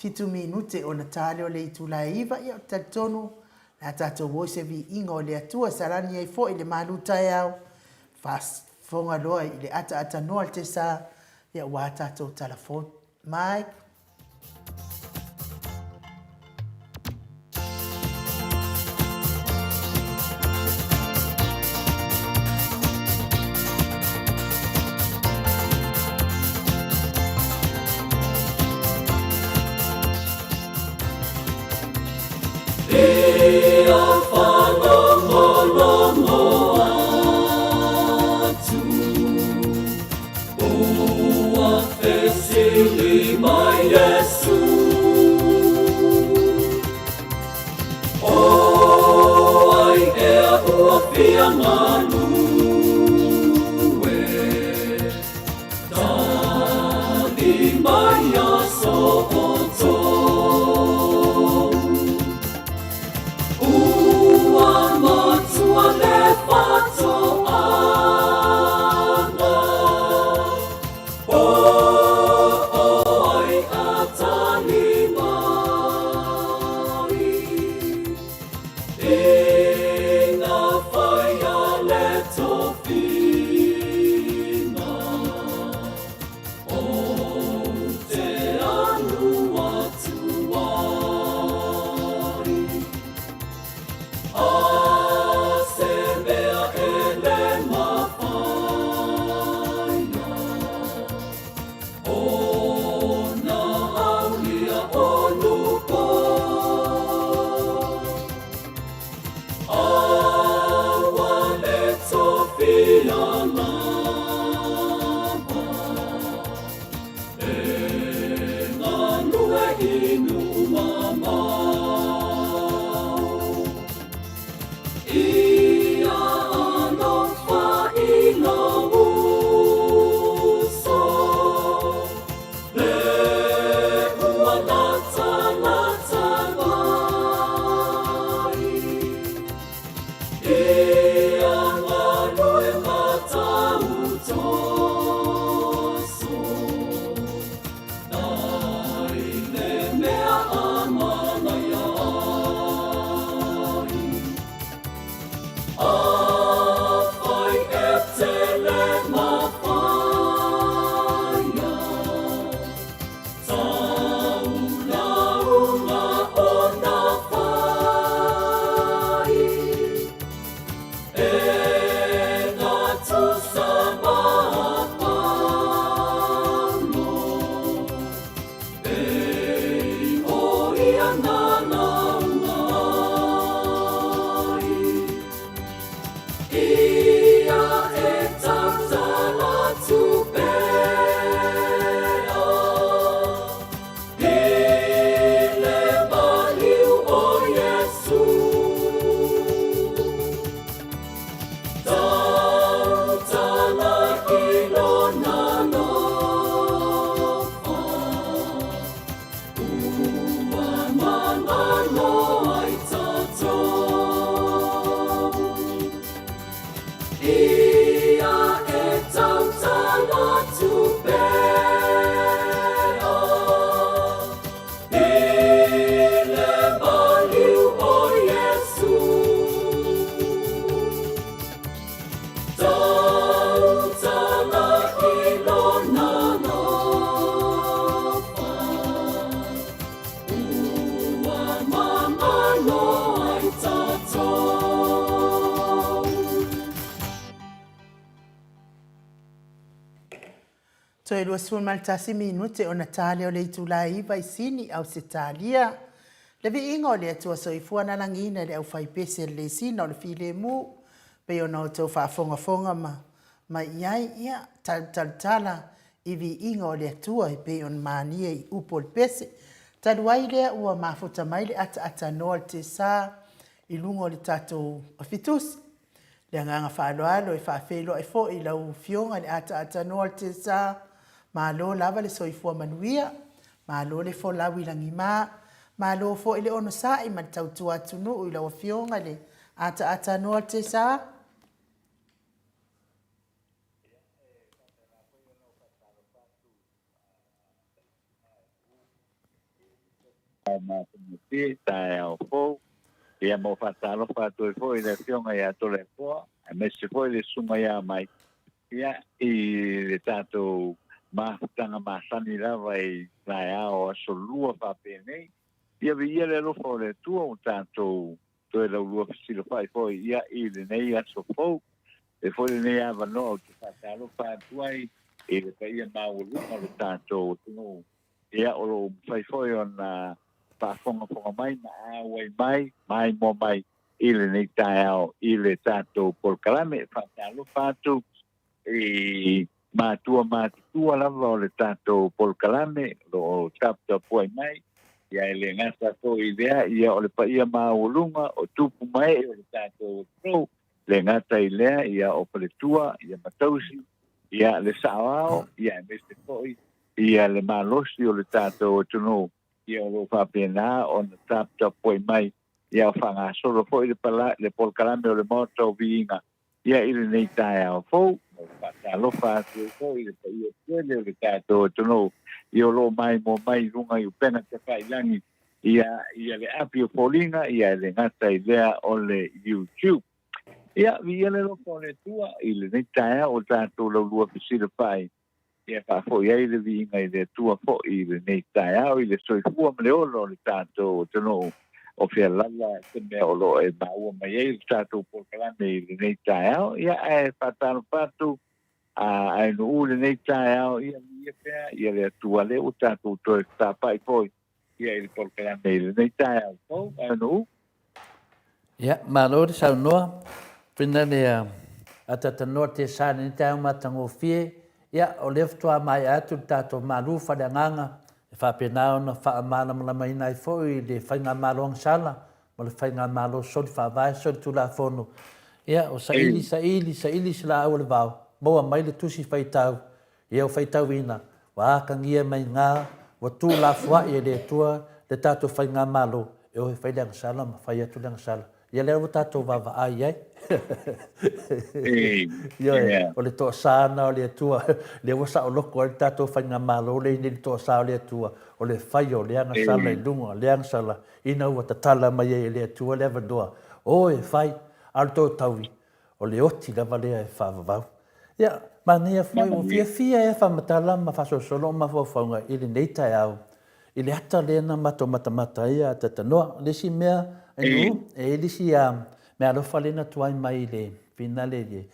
27 minute ona ta lea o le itula e 9, ia, ou te talitonu o le a tatou o i se viiga o le Atua e salani ai foi le malu taeao, faafofoga loa i le ataatanoa o le tesa, ia, aua tatou tala fou mai. Ia faalogologo atu. Ua fesili mai Iesu. O ai ea ua fia galue? Tali mai ia so outou. Toe 21 minute ona ta lea o le itula e 9 i Sini, Ausetalia. Le viiga o le Atua Soifua na lagiina e le aufaipese le lesina o le filemu, pei ona outou faafogafoga ma mai i ai, ia, talutalutala i viiga o le Atua e pei ona manie i upu o le pese. Talu ai lea ua mafuta mai le ataatanoa o le tesa i luga o le tatou afitusi. Le agaga faaaloalo e faafeiloai foi i lau Afioga i le ataatanoa o le tesa, malo lava le soifua manuia, malo le folau i lagima, malo foi le onosai ma le tautua atunuu i lau Afioga i le ataatanoa o le tesa. Taeao matagofie, taeao fou. Ia mo faatalofa atu ai foi i le Afioga ia Toleafoa, aemaise foi le Susuga ia Mai, ia, i le tatou mafutaga masani lava i taeao aso Lua faapenei. Ia viia le alofa o le Atua ua tatou toe laulua fesilafai foi ia i lenei aso fou. E foi lenei avanoa ou te faatalofa atu ai i le paia maualuga o le tatou atunuu. Ia, o lo o mafai foi ona faafogafoga mai ma auai mai, maimoa mai i lenei taeao i le tatou polokalame. E faatalofa atu i matua matutua lava o le tatou polokalame o lo o taputapuai mai, ia e le gata foi i lea, ia o le paia maualuga o tupu ma ee o le tatou atunuu, le gata i lea, ia o faletua, ia ma tausi, ia le saoao, ia aemaise foi ia le malosi o le tatou atunuu, ia o lo o faapena ona taputapuai mai, ia o faagasolo foi le, pala, le polokalame o le Maota o Viiga, ia i lenei taeao fou. Ma faatalofa atu ai foi i le paia tele o le tatou atunuu, ia o lo o maimoa mai i luga i upega tafailagi, ia, ia le api o foliga, ia e le gata i lea o le YouTube. Ia, viia le alofa o le Atua i lenei taeao o tatou laulua fesilafai, ia faafoi ai le viiga i le Atua foi i lenei taeao i le soifua ma le ola o le tatou atunuu o fea lava se mea o lo o e maua mai ai le tatou polokalame i lenei taeao. Ia, ae faatalofa atu a ae nuu lenei taeao, ia viia pea ia le Atua lea ua tatou toe fetapai foi ia i le polokalame i lenei taeao fou. Ae nuu. Ia, malo le saunoa. Pena le atatanoa te sa lenei taeao matagofie. Ia, o lea faatoa maea atu le tatou malu faaleagaga e faapena ona faamalamalamaina ai foi le faigamalo agasala ma le faigamalo soli faavae soli tulafono. Ia, o saili, saili, saili se laau o le vao, maua mai le tusi faitau Ia ua faitauina, ua atagia mai gā, ua tuulafoa'i e le Atua le tatou faigamalo e o e fai le agasala ma fai atu le agasala. Ia lea ua tatou vaavaai ai. Ioe, o le toasā lena o le Atua, lea ua saoloto ai le tatou faigamalo lea i nei le toasā o le Atua, o le fai o le agasala i luga o le agasala, ina ua tatala mai ai e le Atua le avanoa, o e fai, a o le toataui, O le oti lava lea e faavavau. Ia, manaia foi, ua fiafia ai a faamatala ma faasolosolo o mafaufauga i lenei taeao, i le ata lea na matou matamata ai a Tatanoa. O le isi mea, Ainu, e i ai le isi meaalofa lea na tuai mai i le finale i le,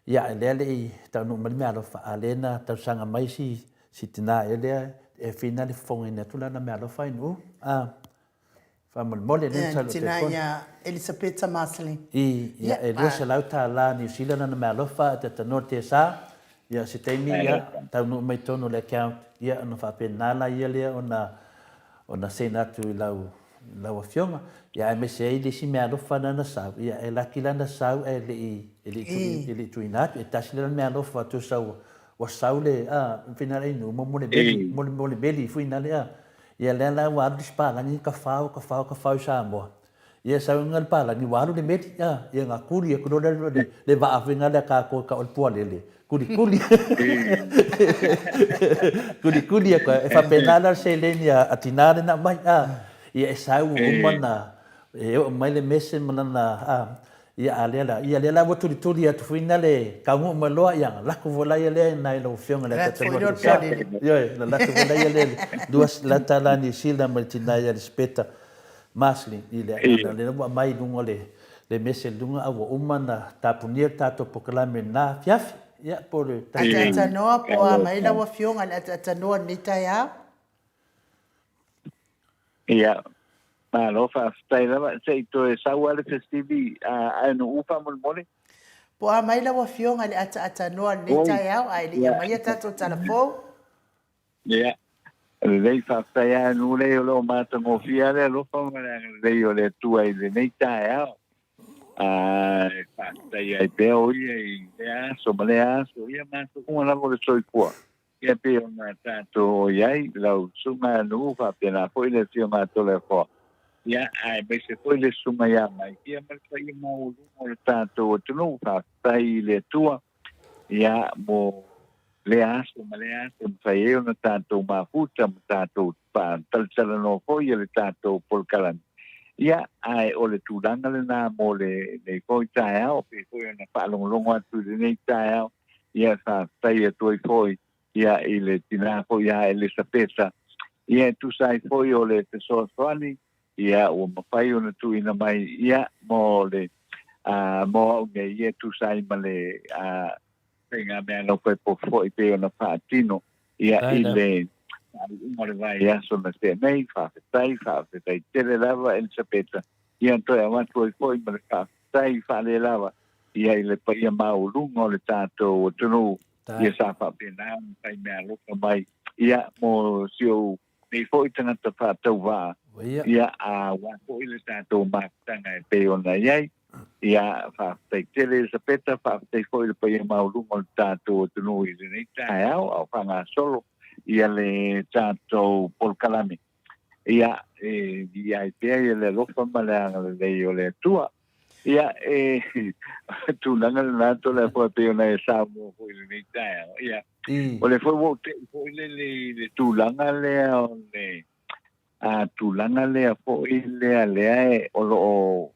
ia, lea e le i taunuu mai le meaalofa, a o lea na talosaga mai si, si tina ea lea e finale fofogaina atu lana meaalofa, Ainu. Faamolemole, lea na Tina ia Elisapeta Marceline. I, ia, e $200 Niu Sila lana meaalofa, e te tanoa te sa, ia, se taimi, ia, taunuu mai tonu le account, ia, ona faapena la ia lea ona, ona send atu i lau, lau afioga, ia, aemaise ai le isi meaalofa na na sau, ia, e laki lana sau ae le i, e le i, e le i tuuina atu, e tasi lana meaalofa tusa ua, ua sau le, a, finale inu, mo, mo le meli, mo le, mo le meli finale, a. Ia lea la ua alu le isi palagi kafao, kafao, kafao i Samoa. Ia sau iga le palagi ua alu le meli, a, ia na kuli atu loa lea le, le vaa foi lea a tatou e tau o le pualele, kulikuli. Kulikuli atu e faapena la le seleni a tina lea na aumai, a. Ia e sau ua uma ona e oo mai le mese ma lana, a, Ia a lea la, ia lea la ua tulituli atu foi na le taunuu mai loa, ia lako foi la ia lea nai lau Afioga i le Atataloa Tesa. Ioe, na lako foi la ia lea $200 Niu Sila mai le tina ia Elisapeta Marsley i le agaga lea ua aumai i luga o le mese i luga a ua uma ona tapunia le tatou polokalame i lena afiafi. Ia, po o le. Ataatanoa po o a mai lau Afioga i le ataatanoa i lenei taeao? Ia, malo faafetai lava. Se i toe sau lava le fesili a Aenu'u faamolemole. Po o a mai lau Afioga i le ataatanoa i lenei taeao ae le i aumaia tatou tala fou? Ia, lelei faafetai lava Aenu'u o lo o matagofie lava le alofa ma le agalelei o le Atua i lenei taeao. E faafetai ai pea o ia i lea aso ma lea aso, ia matou uma lava o le soifua. Ia pei ona tatou o i ai, lau susuga Aenu'u faapena foi le afioga a Toleafoa, ia aemaise foi le susuga ia Maikia ma le paia maualuga o le tatou atunuu. Faafetai i le Atua, ia mo lea aso ma lea aso e mafai ai ona tatou mafuta ma tatou faatalatalanoa foi i le tatou polokalame. Ia, ae o le tulaga lena mo lenei foi taeao, pei foi ona faalogologo atu i lenei taeao, ia faafetai atu ai foi ia i le tinā foi ia Elisapeta, ia e tusa ai foi o le fesoasoani ia ua mafai ona tuuina mai ia mo le mo au nei ia e tusa ai ma le faiga meaalofa e pofu foi pei ona faatino ia i le faaiuga o le vaiaso na tea nei. Faafetai, faafetai tele lava Elisapeta. Ia toe avatu ai foi ma le faafetai faalelava ia i le paia maualuga o le tatou atunuu ia sa faapena ona fai meaalofa mai ia mo si ou nei foi tagata faatauvaa ia aua foi le tatou mafutaga e pei ona i ai. Ia, faafetai tele Elisapeta, faafetai foi i le paia maualuga o le tatou atunuu i lenei taeao a o faagasolo ia le tatou polokalame. Ia, e viia ai pea ia le alofa ma le agalelei o le Atua. Ia, e tulaga lena Toleafoa e pei ona e saunoa foi i lenei taeao. Ia, o lea foi ua ou tei foi lele i le tulaga lea o le a tulaga lea foi lea lea e o lo o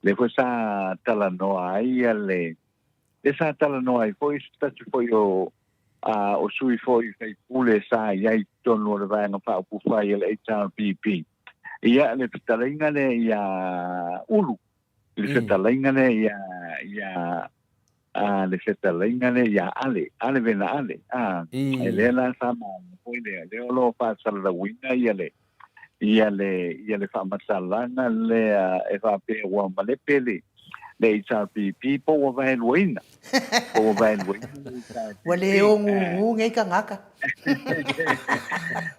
lea foi sa talanoa ai ia le lea sa talanoa ai foi se tasi foi o a o sui foi faipule sa i ai i totonu o le Vaega Faaupufai a le HRPP. Ia le fetalaiga lea ia Ulu, le fetalaiga lea ia ia a le fetalaiga lea ia Ale, Ale Vena Ale, a e lea la sa maua foi lea, lea o lo o faasalalauina ia le ia le ia le faamatalaga lea e faapea ua malepe le le HRPP po ua vaeluaina. Po ua vaeluaina le HRPP. Ua le ogugu nei tagata.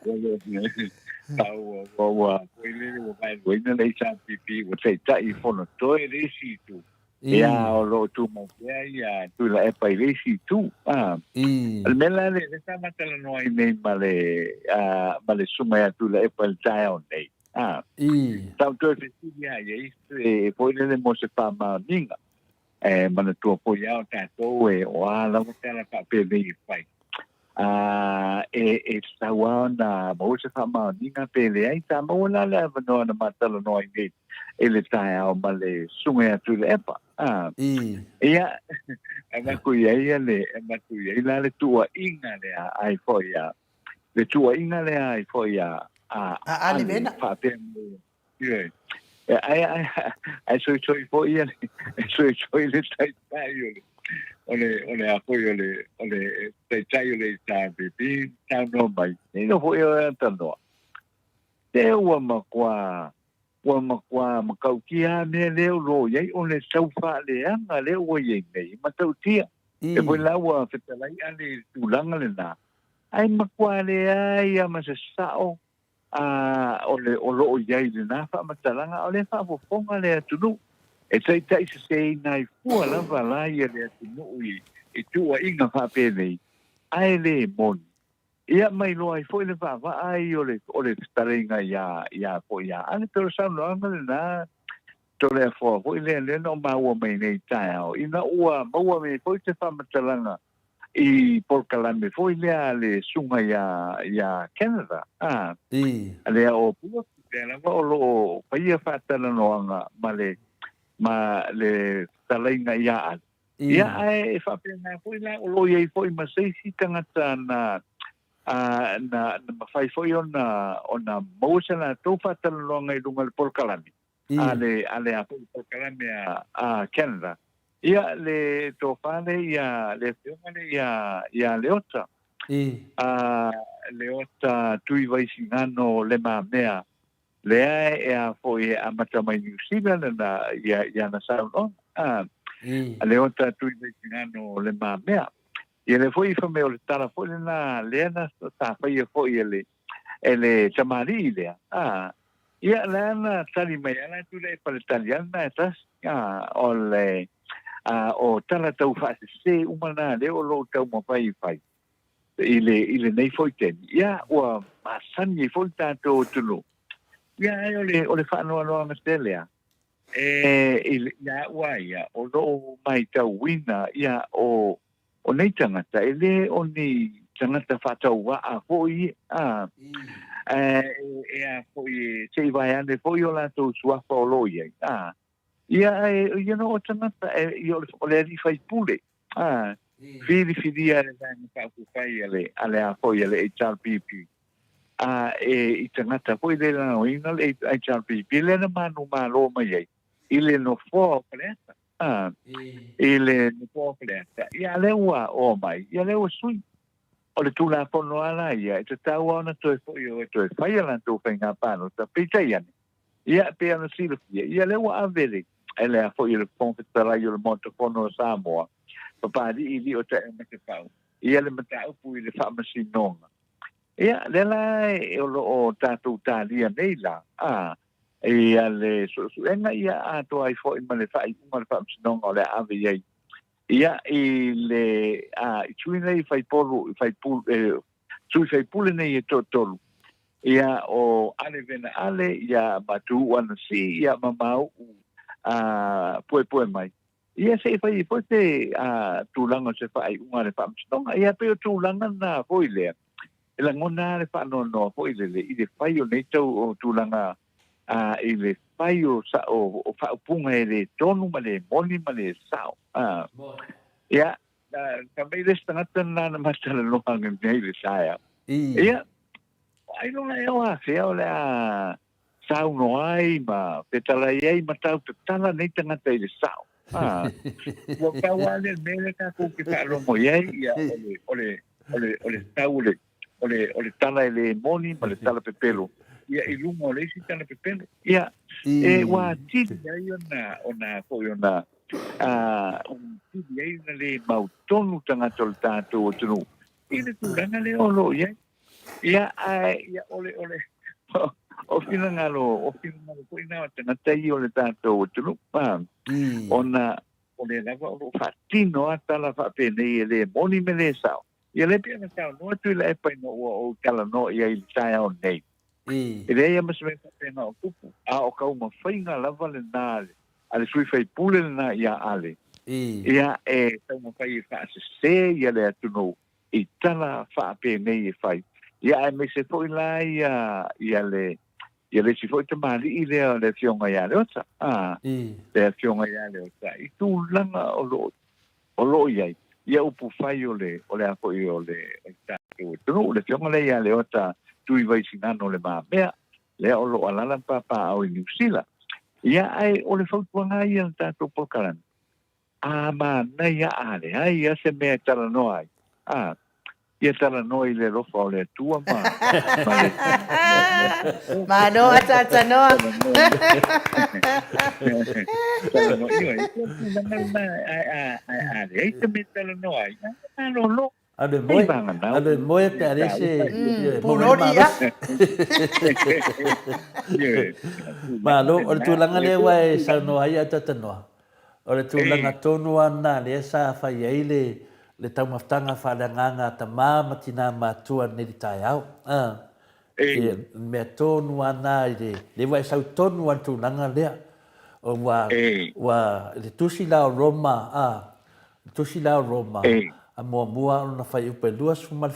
Ua ua ua foi lele ua vaeluaina le HRPP ua taitai i Fonotoe le isi itu. Ia, o lo o tumau pea ia Tuilaepa i le isi itu. O le mea la lea, lea sa ma talanoa ai nei ma le, ma le susuga ia Tuilaepa i le taeao nei. Sa ou toe fesili lava i ai se foi lele mo se faamaoniga. E manatua foi lava o tatou e o a lava tala faapenei e fai. E tatau lava ona maua se faamaoniga pe leai. Sa maua la le avanoa na ma talanoa ai nei i le taeao ma le susuga ia Tuilaepa. Ia, avatu i ai le, avatu i ai la le tuuaiga lea ai foi a, le tuuaiga lea ai foi a, a, a Ale Vena. Faapea mai, ioe. Ai, ai, ai soisoi foi ia, soisoi le taitai o le, o le, o le a foi o le, o le taitai o le HRPP, saunoa mai, nei no foi o e tanoa. Te ua matua Ua matua matautia lava mea lea o lo o i ai, o le tau faaleaga lea ua i ai nei, e matautia. E foi la ua fetalai Ale i le tulaga lena, ae matua leai lava ma se sao a o le o lo o i ai i lena faamatalaga, a o lea e faafofoga le atunuu. E taitaiseseina ai fua lava la ia le atunuu i tuuaiga faapenei, ae le moni. Ia ma iloa ai foi le vaavaai o le o le fetalaiga iā iā foi iā Ale. Pei o le saunoaga lena Toleafoa foi lea lea na ou maua mai nei taeao ina ua maua mai foi se faamatalaga i polokalame foi lea a le susuga iā iā Canada a lea o Bullock lea lava o lo o faia faatalanoaga ma le ma le fetalaiga iā Ale. Ia, ae e faapena foi la, o lo o i ai foi ma se isi tagata na, a, na, na mafai foi ona, ona maua se latou faatalanoaga i luga o le polokalame, a le, a le a foi polokalame a, a Canada. Ia, le tofa lea ia, le afioga lea ia, ia Leota. I. A, Leota Tuivaisigano Lemamea, lea e a foi e amata mai Niu Sila lana, ia, i ana saunoaga. A, I. Leota Tuivaisigano Lemamea. Ia lea foi fai mai o le tala foi lena lea na sa faia foi e le e le tamalii lea. A, ia lea na tali mai ala atu le faletali ana e tasi. A, o le a, o tala tau faasese uma na lea o loo taumafai e fai i le i lenei foi taimi. Ia ua masani ai foi le tatou atunuu. Ia ai o le o le faanoanoaga tele a E i ia au a ia, o loo maitauina ia o o nei tagata, e le o ni tagata faatauaa foi a, e, e a foi e se i vae ane foi o latou suafa o loo i ai, a. Ia e, ia no o tagata, e, ia o le, o le alii faipule, a, filifilia e le Vaega Faaupufai a le, a le a foi a le HRPP. A e i tagata foi le lagolagoina le HRPP lea na manumalo mai ai i le nofoa o Faleata. A, i le nofoa o Faleata. Ia lea ua oo mai, ia lea ua sui. O le Tulafono lava la ia, e tatau lava ona toe foi o e toe fai a latou faiga palota, peitai ane, ia e pei ona silafia, ia lea ua ave le, e le a foi e le Fofoga Fetalai o le Maota Fono o Samoa, Papalii Lio Taea Matafau, ia le mataupu i le Faamasinoga. Ia, lea la e o lo o tatou talia nei la, a, ia le suesuega ia atoa ai foi ma le faaiuga o le Faamasinoga o le a ave i ai. Ia, i le, a, i sui nei faipolu, faipule, e, sui faipule nei e toatolu, ia, o Ale Vena Ale, ia, ma Tuuu Anasii, ia, ma Mauu, a, Puepuemai. Ia se i fai foi se tulaga o se faaiuga a le Faamasinoga. Ia pei o tulaga na foi lea, e lagona lava le faanoanoa foi lele i le fai o nei tau o tulaga i le fai o o faaupuga e le tonu ma le moni ma le sao. Ia, fai mai le isi tagata lena na matalanoa nei i le taeao. Ia, ailoga ea o afea o le a saunoa ai ma fetalai ai ma tau tatala nei tagata i le sao. Ah, ua pau lava lea le mea lea tatou te faalogo i ai, ia, o le, o le, o le, o le tau o le, o le, o le tala e le moni ma le tala pepelo, ia, i luga o le isi tala pepelo. Ia, e, ua atili ai ona, ona, foi ona, ah, ua atili ai ona le mautonu tagata o le tatou atunuu i le tulaga lea o lo o i ai. Ia, ae, ia, o le, o le, o finagalo, o finagalo foi na o tagata ia o le tatou atunuu, a, ona o lea lava o lo o faatino a tala faapenei e le moni me le sao. Ia lea pei ona saunoa Tuilaepa ina ua ou talanoa i ai i le taeao nei. E leai lava ma se mea faapena o tupu, a o taumafaiga lava lena a le sui faipule lena ia Ale, ia e taumafai e faasese ia le atunuu i tala faapenei e fai. Ia aemaise foi la ia ia le ia le isi foi tamalii lea o le afioga ia Leota. A, le afioga ia Leota i tulaga o lo o lo o i ai ia upu fai o le o le a foi o le o le tatou atunuu, le afioga lea ia Leota Tuivaisigano Le Mamea, lea o lo o alaala ma papaaao i Niu Sila. Ia ae o le fautuaga ia i le tatou polokalame, A manaia a leai a se mea e talanoa ai, a, ia talanoa i le alofa o le Atua ma, ma le... Malo ataatanoa. Talanoa, ioe, e pei o le tulaga lena, a, a, a, a leai se mea e talanoa ai, a, malolo. Alu e moe, alu e moe pe a leai se Puloli ia. Malo, o le tulaga lea ua e saunoa ai Atatanoa, o le tulaga tonu lava lena lea sa fai ai le le taumafataga faaleagaga a tama ma tina matua i lenei taeao. E mea tonu lava lena i le, lea ua e sau tonu lava i le tulaga lea. Ua, ua, i le tusi la o Roma, a, le tusi la o Roma, a muamua ona fuaiupu e 24 ma le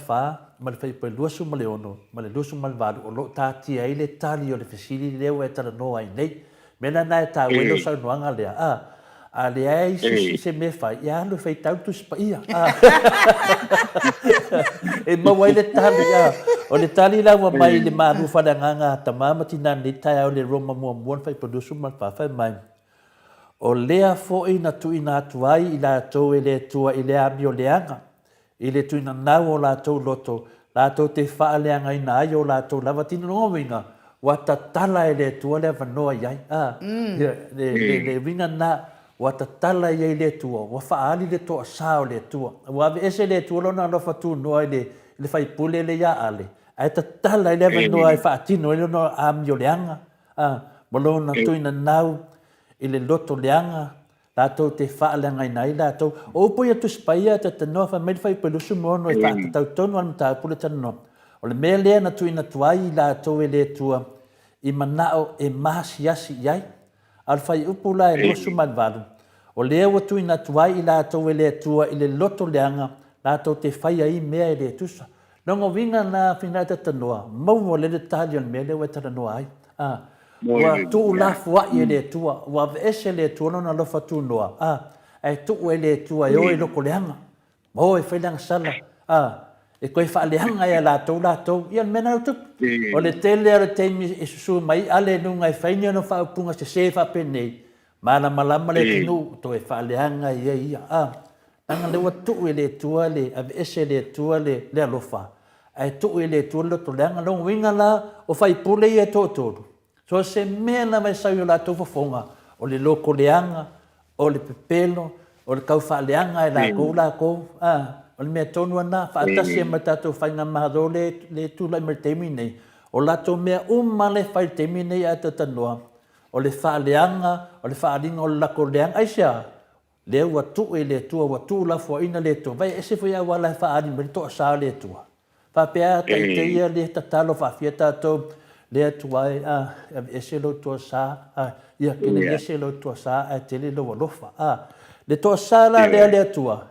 fuaiupu e 26 ma le 28 o lo o taatia ai le tali o le fesili lea ua e talanoa ai nei. Mea la na e taua ai lau saunoaga lea, a, a leai se isi se mea e fai, ia alu e faitau le Tusi Paia, a. E maua ai le tali, a. O le tali la ua mai i le malu faaleagaga a tama ma tina nei taeao i le Roma muamua na fai pa 24, fai mai. O lea foi na tuuina atu ai i latou e le Atua i le amioleaga, i le tuinanau o latou loto, latou te faaleagaina ai o latou lava tino. Lona uiga, ua tatala e le Atua le avanoa i ai. A, le, le, le uiga lena, ua tatala i ai le Atua, ua faaali le toasa o le Atua. Ua aveese le Atua lona alofa tunoa i le, i le faipule lea ia Ale, ae tatala ai le avanoa e faatino ai lona amioleaga, a, ma lona tuinanau i le loto leaga, latou te faaleagaina ai latou. O upu ia Tusi Paia e talanoa fai mai le Fuaiupu 26 e faatatau tonu lava le mataupu lea e talanoa. O le mea lea na tuuina atu ai i latou e le Atua i manao e maasiasi i ai. A o le fuaiupu la e 28, o lea ua tuuina atu ai i latou e le Atua i le loto leaga, latou te faia ai mea e le tusa. Lona uiga na finai talanoa, maua lea le tali o le mea lea ua e talanoa ai. A, ua tuulafoai e le Atua, ua aveese e le Atua lona alofa tunoa, a, ae tuu e le Atua e o i loko leaga, ma o e fai le agasala, a, e toe faaleaga ai e latou latou. Ia o le mea lena ua tupu. O le tele lava o le taimi e susu mai ale i luga e fai ni ona faaupuga sese faapenei, Malamalama le atunuu, toe faaleaga ai e ia. A, leaga lea ua tuu e le Atua le, aveese e le Atua le, le alofa, ae tuu e le Atua le loto leaga. Lona uiga la, o faipule ia e toatolu, so o se mea lava e sau i o latou fofoga, o le loto leaga, o le pepelo, o le tau faaleaga e latou latou, a, o le mea tonu lava lena, faatasi ai ma le tatou faigamalo lea e tulai mai i le taimi lenei, o latou mea uma lava e fai i le taimi lenei ae talatalanoa, O le faaleaga, o le faaaliga o le latou leaga. Aisea? Lea ua tuu e le Atua, ua tuulafoaiina le Atua. Vaai, e ese foi auala e faaali mai le toasa o le Atua. Faapea a taitaia le tatalo faafia tatou, Le Atua e, a, e aveese lou toasa, a, ia kelelese lou toasa ae tele lou alofa. A, le toasa la lea le Atua,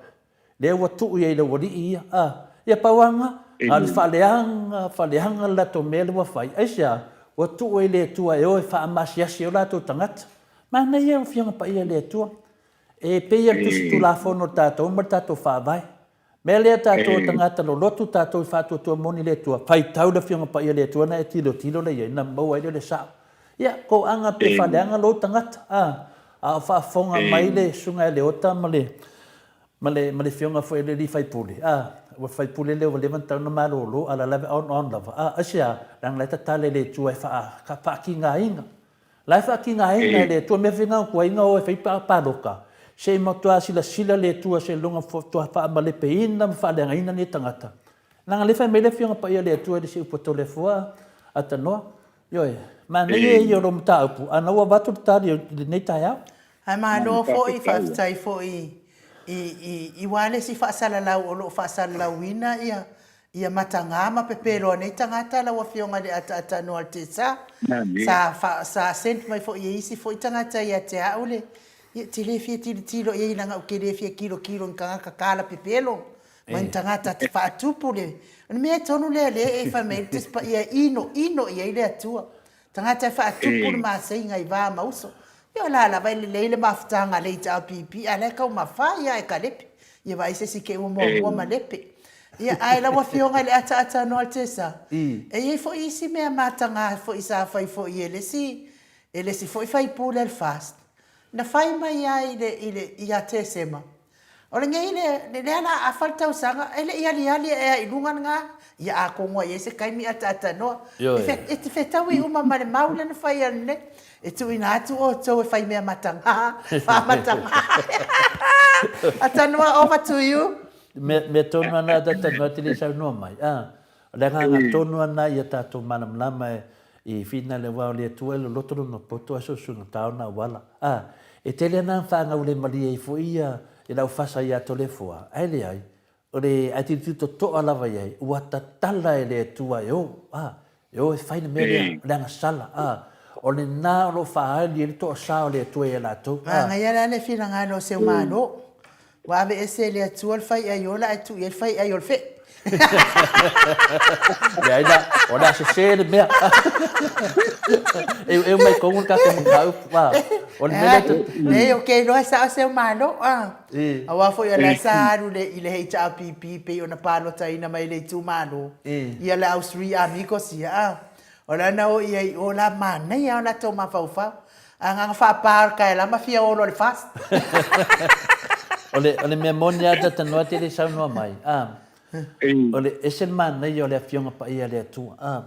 Lea ua tuu i ai i le aualii ia, a, ia pau lava lena, a o le faaleaga, faaleaga le latou mea lea ua fai. Aisea? Ua tuu ai le Atua e o e faamasiasi ai o latou tagata. Manaia le Afioga Paia a le Atua. E pei lava le Tusi Tulafono a tatou ma le tatou Faavae. Mea lea tatou o tagata lolotu tatou i faatuatua moni i le Atua, faitau le Afioga Paia a le Atua ona e tilotilo lea i ai ona maua ai lea o le sao. Ia, toaga pe faaleaga lou tagata, a, a o faafofoga mai le Susuga ia Leota ma le Ma le, ma le afioga foi a le alii faipule, a, ua faipule lea ua leva ona tatau ona malolo, a o la e lava e on on lava. A, aisea? Leaga la e tatala e le Atua e faa, faakigaina. La e faakigaina e le Atua mea foi na tuai ona o e fai palota, se i matua silasila le Atua seiloga faatoa faamalepeina ma faaleagaina nei tagata. Leaga lea e fai mai le Afioga Paia a le Atua e le se upu a Toleafoa a Tanoa. Ioe, manaia ia o lou mataupu, a na ua avatu le tali i lenei taeao. Ae malo foi, faafetai foi i i i ualesi faasalalau o lo o faasalalauina ia ia mataga ma pepelo a nei tagata lau Afioga i le ataatanoa o le TESA. Sa fa sa sent mai foi e isi foi tagata ia te au le ia te le fia tilotilo i ai leaga ou te le fia tilotilo i ni tagata tala pepelo ma ni tagata faatupu le o le mea tonu lea lea e fai mai ai le Tusi Paia e inoino i ai le Atua. Tagata e faatupu le maseiga i va ma uso. Ia o la lava e lelei le mafutaga a le HRPP a la e taumafa ia e kalepe. Ia vaai se isi ke ua muamua ma lepe. Ia ae lau afioga i le ataata noa le tesa, e i ai foi isi mea mataga foi sa fai foi e le isi e le isi foi faipule a le FAST. Na fai mai lava i le i le ia Tesema O lenei le, lea la afa le tausaga, e le i aliali ae a i luga lena, ia atonu a i ai se taimi ataatanoa. E, e te fetaui uma ma le mau lea na fai ananei. E tuuina atu outou e fai mea mataga, faamatagā. Atanoa, over to you. Mea, mea tonu ana ataatanoa te le saunoa mai. Ah, O le agaga tonu ana ia tatou malamalama e i whina le wa o le Atua e loloto lona poto ae sosoga ta ona auala. A, e tele ana ang whaangau le malie ai foi ia i lau fasa ia Toleafoa, ae leai, o le ae tilotilo totoa lava i ai, ua tatala e le Atua e o, a, e o e fai le mea lea, o le agasala, a, o lena o lo o faaali ai le toasa o le Atua ia latou, a. Manaia la le finagalo o seu Malo. Ua aveese e le Atua le faiai ola ae tuu i ai le faiai o le fee. Leai la, o le a sese le mea. Eu, eu mai kongu le tatou mataupu. Ah, o le mea lea... Leai, ou te iloa e sao seu malo. Ah. Aua foi o la sa alu le, i le HRPP pei ona palotaina mai e le itumalo. Ia le au Three Amigos ia. Ah. O la na o i ai o la manaia o latou mafaufau. Agaga faapa o le taeala ma fia o loa i le FAST. O le, o le mea moni lava Tatanoa te le saunoa mai, a, o le ese le manaia o le Afioga Paia a le Atua, a,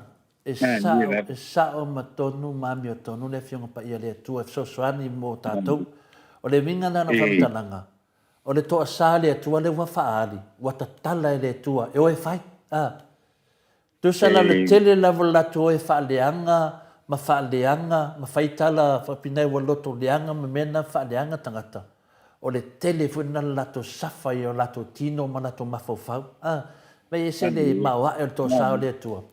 e sao, e sao ma tonu ma amiotonu le Afioga Paia a le Atua e fesoasoani mo tatou. O le uiga lena o lau faamatalaga, o le toasa a le Atua lea ua faaali, ua tatala e le Atua e o e fai, a. Tusa la le tele lava o le latou o e faaleaga ma faaleaga ma fai tala faapinai ua loto leaga ma mea na faaleaga tagata, o le tele foi lena o le latou safa i o latou tino ma latou mafaufau. A, mai ese le maoae o le toasa o le Atua.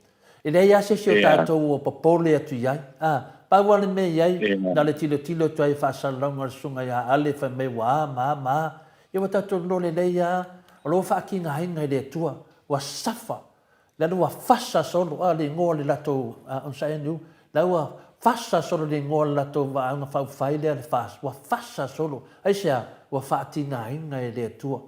E leai lava se isi o tatou o popole atu i ai. A, pau lava le mea i ai, na o le tilotilo atu ai i faasalalauga a le Susuga ia Ale fai mai ua a ma a ma a. Ia ua tatou iloa lelei lava, o lo o faatigaina e le Atua, ua safa La ua fasa solo a le igoa o le latou onosai anu la ua fasa solo le igoa o le latou vaega faaupufai lea le FAST ua fasa solo. Aisea? Ua faatigaina e le Atua.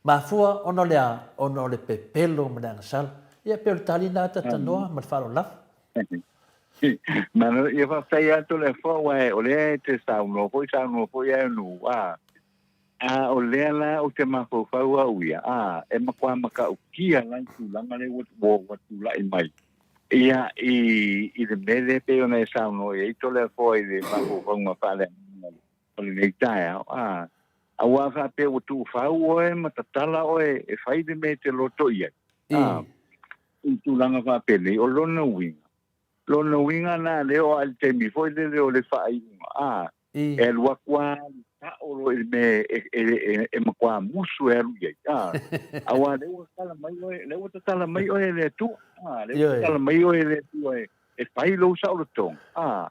Mafua ona o le a? Ona o le pepelo ma le agasala. Ia pei o le tali lena Tatanoa ma le faaaloalo lava. Malo, ia faafetai atu le Atua aua o lea e te saunoa foi saunoa foi Anu a A o lea la ou te mafaufau au ia, a, e matua matautia la i tulaga lea ua, ua, ua tulai mai. Ia, i, i le mea lea pei ona e saunoa i ai Toleafoa i le mafaufauga faaleagaga o lenei taeao, a, aua faapea ua tuufau oe ma tatala oe e fai le mea e te loto i ai, a, i tulaga faapenei, o lona uiga, lona uiga na lea o a i le taimi foi lele o le faaiuga, a, E alu atu lava alu sao loa i le mea e matua musu e alu i ai, a. Aua o lea ua tatala mai oe, lea ua tatala mai oe e le Atua, a. Lea ua tatala mai oe e le Atua e fai lou saolotoga, a.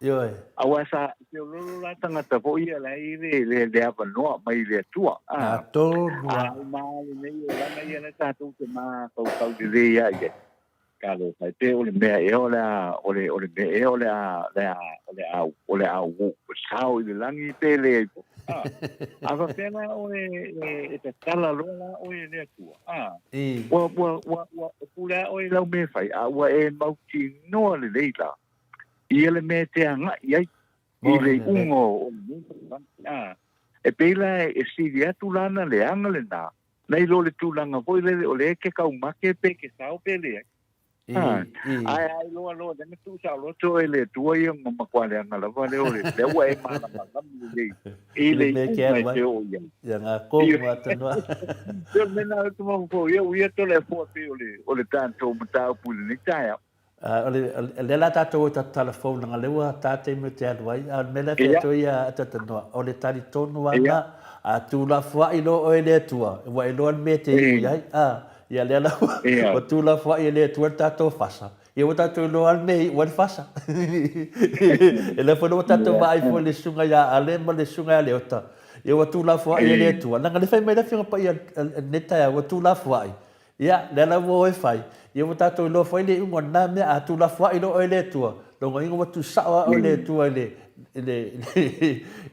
Aua sa feoloolo la tagata foi ia la e i ai le avanoa mai le Atua, a. A o ma lenei olaga ia lea tatou te mafaufau lelei lava i ai. Talofa e pei o le mea ea o le a, o le, o le mea ea o le a, le a, o le a, o le a sao i le lagi pe leai foi. A, a faapea la oe e, e tatala loa la oe e le Atua, a, ua, ua, ua, ua pule lava oe i lau mea e fai, a ua e mautinoa lelei la ia le mea e te agai ai i le iuga o lenei tausaga. A, e pei la e sili atu la na leaga lena, Nai lo le tulaga foi lele o lea e ke kaumake pe ke sao pe leai. Ae a iloa loa lea na tuusaoloto e le Atua ia ma matua leaga lava lea o le lea ua e malamalama lelei i le iuga e te oo i ai. Ia ngā kōmu a tanoa. Pei o le mea lena ou te mafaufau i ai, ua ia Toleafoa pei o le tatou mataupu i lenei taeao. O lea la tatou o i tatou tala fou leaga lea ua ta taimi ou te alu ai, a o le mea lea e fai atu ai ia Atatanoa, o le talitonu lava lena, a tuulafoai loa oe e le Atua, ua iloa le mea e te iu i ai, a, ia lea la ua tuulafoai e le Atua le tatou fasa, ia ua tatou iloa lava le mea e iu ai le fasa. E lea foi la ua tatou vaai foi i le susuga ia Ale ma le susuga ia Leota, ia ua tuulafoai e le Atua, leaga lea fai mai le Afioga Paia i lenei taeao, ua tuulafoai, Ia, lea la ua o e fai, ia ua tatou iloa foi le iuga o lena mea, a tuulafoai loa oe e le Atua, lona uiga ua tuusao lava oe e le Atua i le, i le,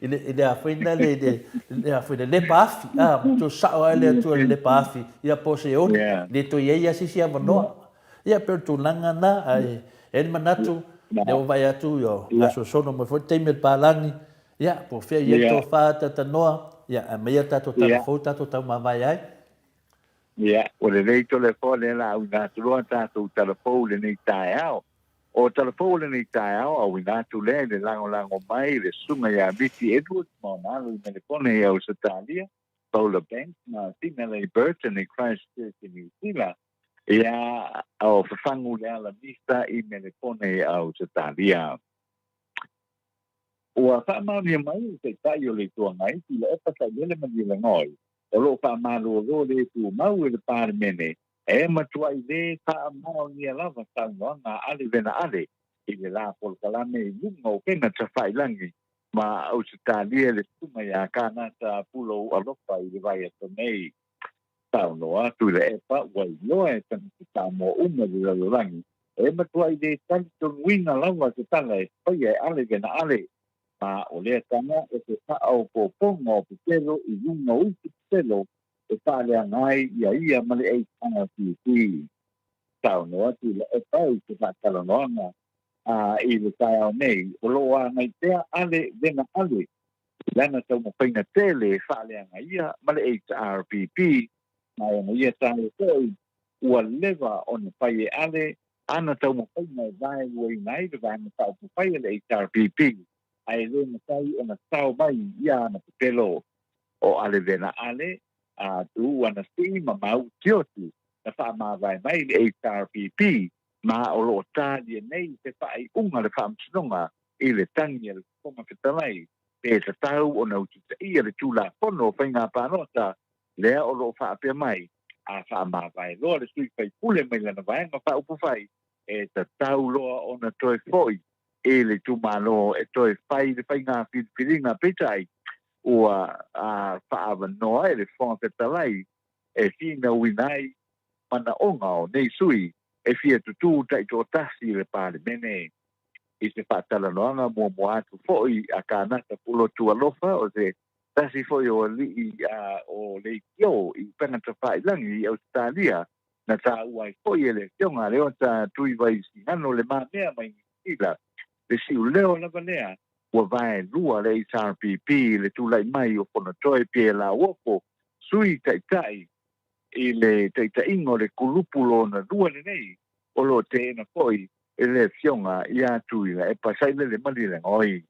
i le, i le a foi lena le, le, le a foi le lepa afi, a, ua tuusao lava e le Atua i le lepa afi, ia po o se oli, le toe i ai lava se isi avanoa. Ia, pei o le tulaga lena, ae i ai le manatu, lea ua vaai atu, ia, gasolosolo mai foi le taimi o le palagi, ia, po o fea i ai le tofa Tatanoa, ia, aumai a tatou tala fou tatou taumavae ai. Ia, ua lelei Toleafoa lea la auina atu loa tatou tala fou i lenei taeao. O tala fou o lenei taeao, auina atu lea i le lagolago mai i le Susuga ia Miti Edwards ma ona alo i Melepone i Ausetalia, Paula Banks ma Finalei Burton i Christchurch i Niu Sila, ia, o Fafagu Leala Misa i Melepone i Ausetalia. Ua faamaonia mai e le Taitai o le Itu Agai, Tuilaepa Sailele Malielegaoi, o lo o faamalolo le tumau e le Palemene e matuai le faamaonia lava saunoaga a Ale Vena Ale i le la polokalame i luga o upega tafailagi ma Ausetalia le susuga ia Kanata Pulou Alofa i le vaiaso nei. Saunoa atu i le epa ua iloa e tagata Samoa uma i le lalolagi e matuai le talitonuina lava se tala e faia e Ale Vena Ale Ma o lea tala o se faaopoopoga o pepelo i luga o isi pepelo e faaleaga ai ia ia ma le HRPP. Saunoa Tuilaepa i se faatalanoaga I le taeao nei, o lo o agai pea Ale Vena Ale i lana taumafaiga tele e faaleagaia ma le HRPP, ma e ana ia tae foi ua leva ona fai e Ale ana taumafaiga e vaeluaina ai le Vaega Faaupufai a le HRPP, ae le mafai ona tao mai ia ana pepelo. O Ale Vena Ale, a tuu ana sii ma mau tiotu na faamavae mai le HRPP, ma o lo o talia nei se faaiuga le Faamasinoga i le tagi a le Fofoga Fetalai pe tatau ona usitaia le Tulafono o Faiga Palota lea o lo o faapea mai, a faamavae loa le sui faipule mai lana Vaega Faaupufai, e tatau loa ona toe foi i le itumalo e toe fai le faiga filifiliga. Peitai, ua faaavanoa e le Fofoga Fetalai e finauina ai manaoga o nei sui e fia tutū taitoatasi i le Palemene. I se faatalanoaga muamua atu foi a Kānata Pulotu Alofa, o se tasi foi o alii o leitio i upega tafailagi i Ausetalia, na taua ai foi e le Afioga a Leota Tuivaisigano Le Mamea mai Niu Sila le siuleo lava lea ua vaelua le HRPP i le tulai mai o Fonotoe Pierre Lauofo, Sui Taitai i le taitaiga o le kulupu lona lua lenei o lo o teena foi e le Afioga ia Tuilaepa Sailele Malielegaoi.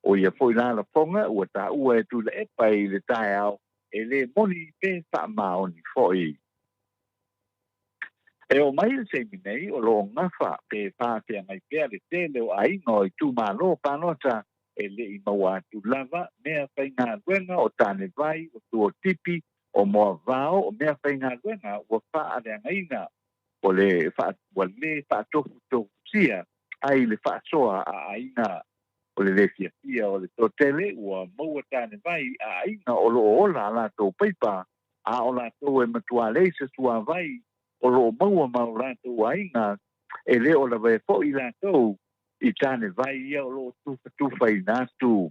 O ia foi la lafoga ua taua e Tuilaepa i le taeao e le moni pe faamaoni foi. E oo mai le taimi nei o lo o gafa pe faafeagai pea le tele o aiga o itumalo palota e le i maua atu lava mea faigaluega o tānevai, o tuotipi, o moavao, o mea faigaluega ua faaleagaina, o le ua le faatofutofusia ai le faasoa a aiga. O le lē fiafia o le toatele ua maua tānevai a aiga o lo o ola a latou paipa, a o latou e matua leai se suavai o lo o maua ma o latou aiga, e le o lavea foi latou i tānevai ia o lo o tufatufaina atu.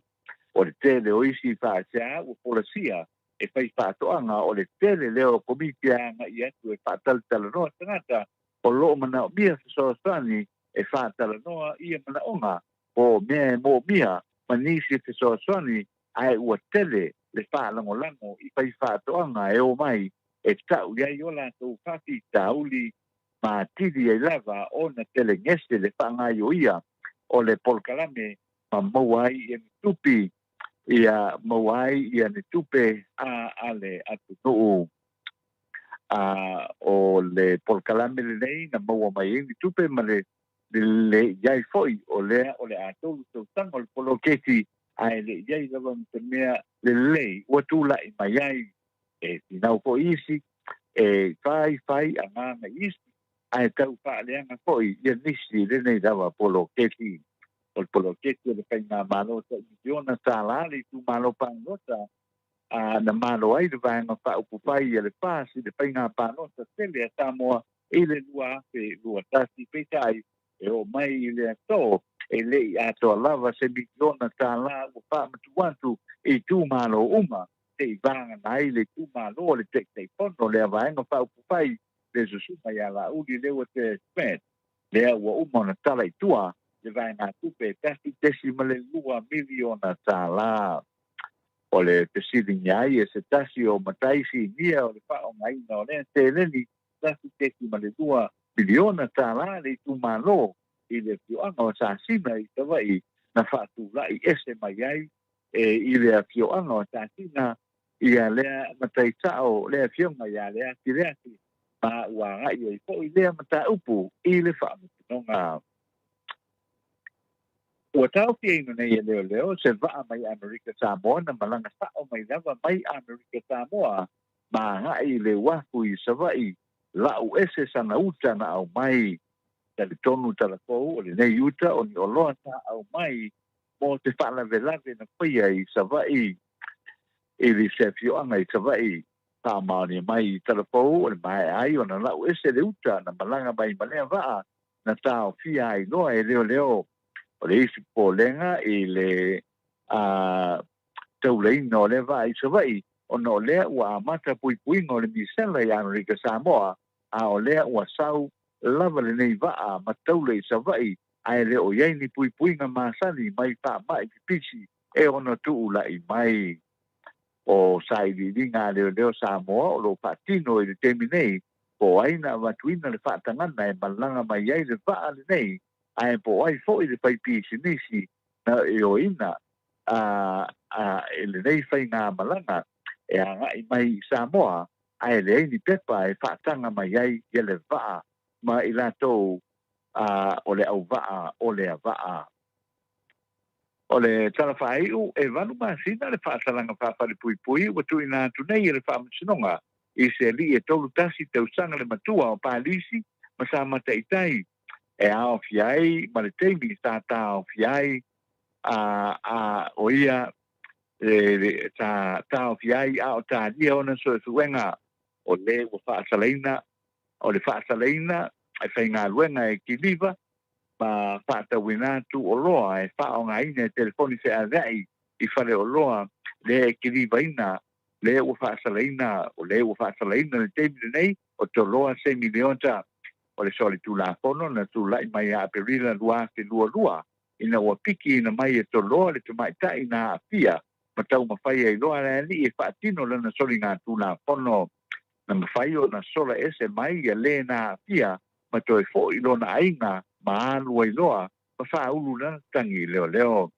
O le tele o isi faasea ua folasia e fai faatoaga, o le tele lea o komiti e agai atu e faatalatalanoa tagata o lo o manaomia fesoasoani e faatalanoa ia manaoga po o mea e moomia ma nisi fesoasoani, ae ua tele le faalagolago i fai faatoaga e omai e tau i ai o latou faafitauli ma atili ai lava ona telegese le faagaioia o le polokalame ma maua ai ia ni tupi ia maua ai ia ni tupe a le atunuu. A o le polokalame lenei na maua mai ai ni tupe ma le le i ai foi o lea o le a 3 tausaga o le poloketi, ae le i ai lava ma se mea lelei ua tulai mai ai. E finau foi isi, e fai fai agaga i isi, ae tau faaleaga foi ia nisi i lenei lava poloketi. O le poloketi o le faigamalo tai miliona tālā le itumalo palota a na malo ai le Vaega Faaupufai a le FAS i le faiga palota tele a Samoa i le 2021. Peitai, e oo mai i le aso, e le i atoa lava se miliona tālā ua faamatuu atu i itumalo uma, se'i vagana ai le itumalo o le Taitaifono o lea Vaega Faaupufai, le Susuga ia Laauli Leuatea Smith, lea ua uma ona tala i tua le vaegatupe e $1.2 miliona tālā. O le fesiligia ai e se tasi o matai sinia o le faaaogaina o lea seleni $1.2 miliona tālā le itumalo i le afioaga o Sasina i Savaii na faatula'i ese mai ai e i le afioaga o Sasina ia lea matai sa'o le afioga ia Leati Leati, ma ua aga'i ai fo'i lea mataupu i le Faamasinoga. Ua taofiaina nei e leoleo se vaa mai Amerika Samoa na malaga sa'o mai lava mai Amerika Samoa ma aga'i i le uafu i Sava'i, la'u ese sana uta na aumai. Talitonu talafou o lenei uta o ni oloa sa aumai mo se faalavelave na faia i Sava'i i le se afioaga i Sava'i. Faamaonia mai i talafou o le maea ai ona la'u ese le uta na malaga mai ma lea vaa na taofia ai loa e leoleo. O le isi popolega i le taulaina o lea vaa i Sava'i, ona o lea ua amata puipuiga o le misela i Amerika Samoa, a o lea ua sau lava lenei vaa ma taula i Sava'i, ae le o i ai ni puipuiga masani mai faamai pipisi e ono tuula'i mai. O sailiiliga a leoleo Samoa o lo o faatino i le taimi nei po o ai na avatuina le faatagaga e malaga mai ai le vaa lenei ae po o ai foi le faipisinisi na ioeina i lenei faigamalaga e agai mai i Samoa ae leai ni pepa e faataga mai ai ia le vaa ma i latou o le auvaa o lea vaa. O le tala faaiu, e valu masina le faasalaga faafalepuipui ua tuuina atu nei e le Faamasinoga i se alii e 31 tausaga le matua o Palisi ma Samata i Tai, e aofia ai ma le taimi sa taofia ai a o ia sa taofia ai a o talia ona suesuega o le ua faasalaina o le faasalaina e faigaluega e kiliva ma faatauina atu oloa e faaaogaina e telefoni feaveai i faleoloa lea e kilivaina lea ua faasalaina o le ua faasalaina i le taimi lenei o Toloa Semi Leota. O le solitulafono na tulai mai ia Aperila 2022 ina ua pikiina mai e Toloa le tamaitai na aafia ma taumafai ai loa le alii e faatino lana soligatulafono. Na mafai ona sola ese mai ia le na aafia ma toe foi lona aiga ma alu ai loa ma faaulu lana tagi leoleo.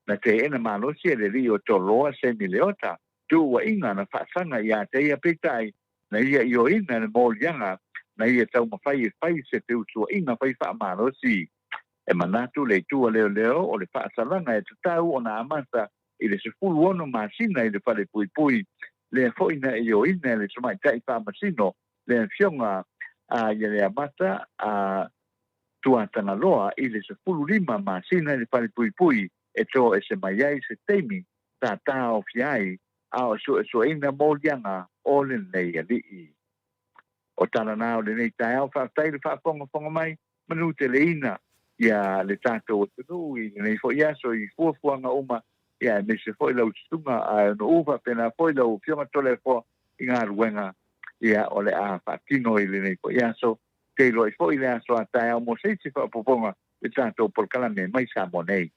Na teena malosi e le alii o Toloa Semi Leota tuuaiga na faasaga ia te ia, peitai na ia ioeina le moliaga na ia taumafai e fai se feusuaiga fai faamalosi. E manatu le itu a leoleo o le faasalaga e tatau ona amata i le 16 masina i le falepuipui, lea foi na ioeina e le tamaitai faamasino le afioga a ia le amata a Tuatagaloa i le 15 masina i le falepuipui e toese mai ai se taimi sa taofia ai a o suesueina moliaga o lenei alii. O tala na o lenei taeao, faafetai le faafogafoga mai, manuteleina ia le tatou atunuu i lenei foi aso i fuafuaga uma, ia aemaise foi lau susuga Aeonuu faapena foi lau Afioga Toleafoa i galuega ia o le a faatino i lenei foi aso. Feiloai foi le aso a taeao mo se isi faaopoopoga i le tatou polokalame mai Samoa nei.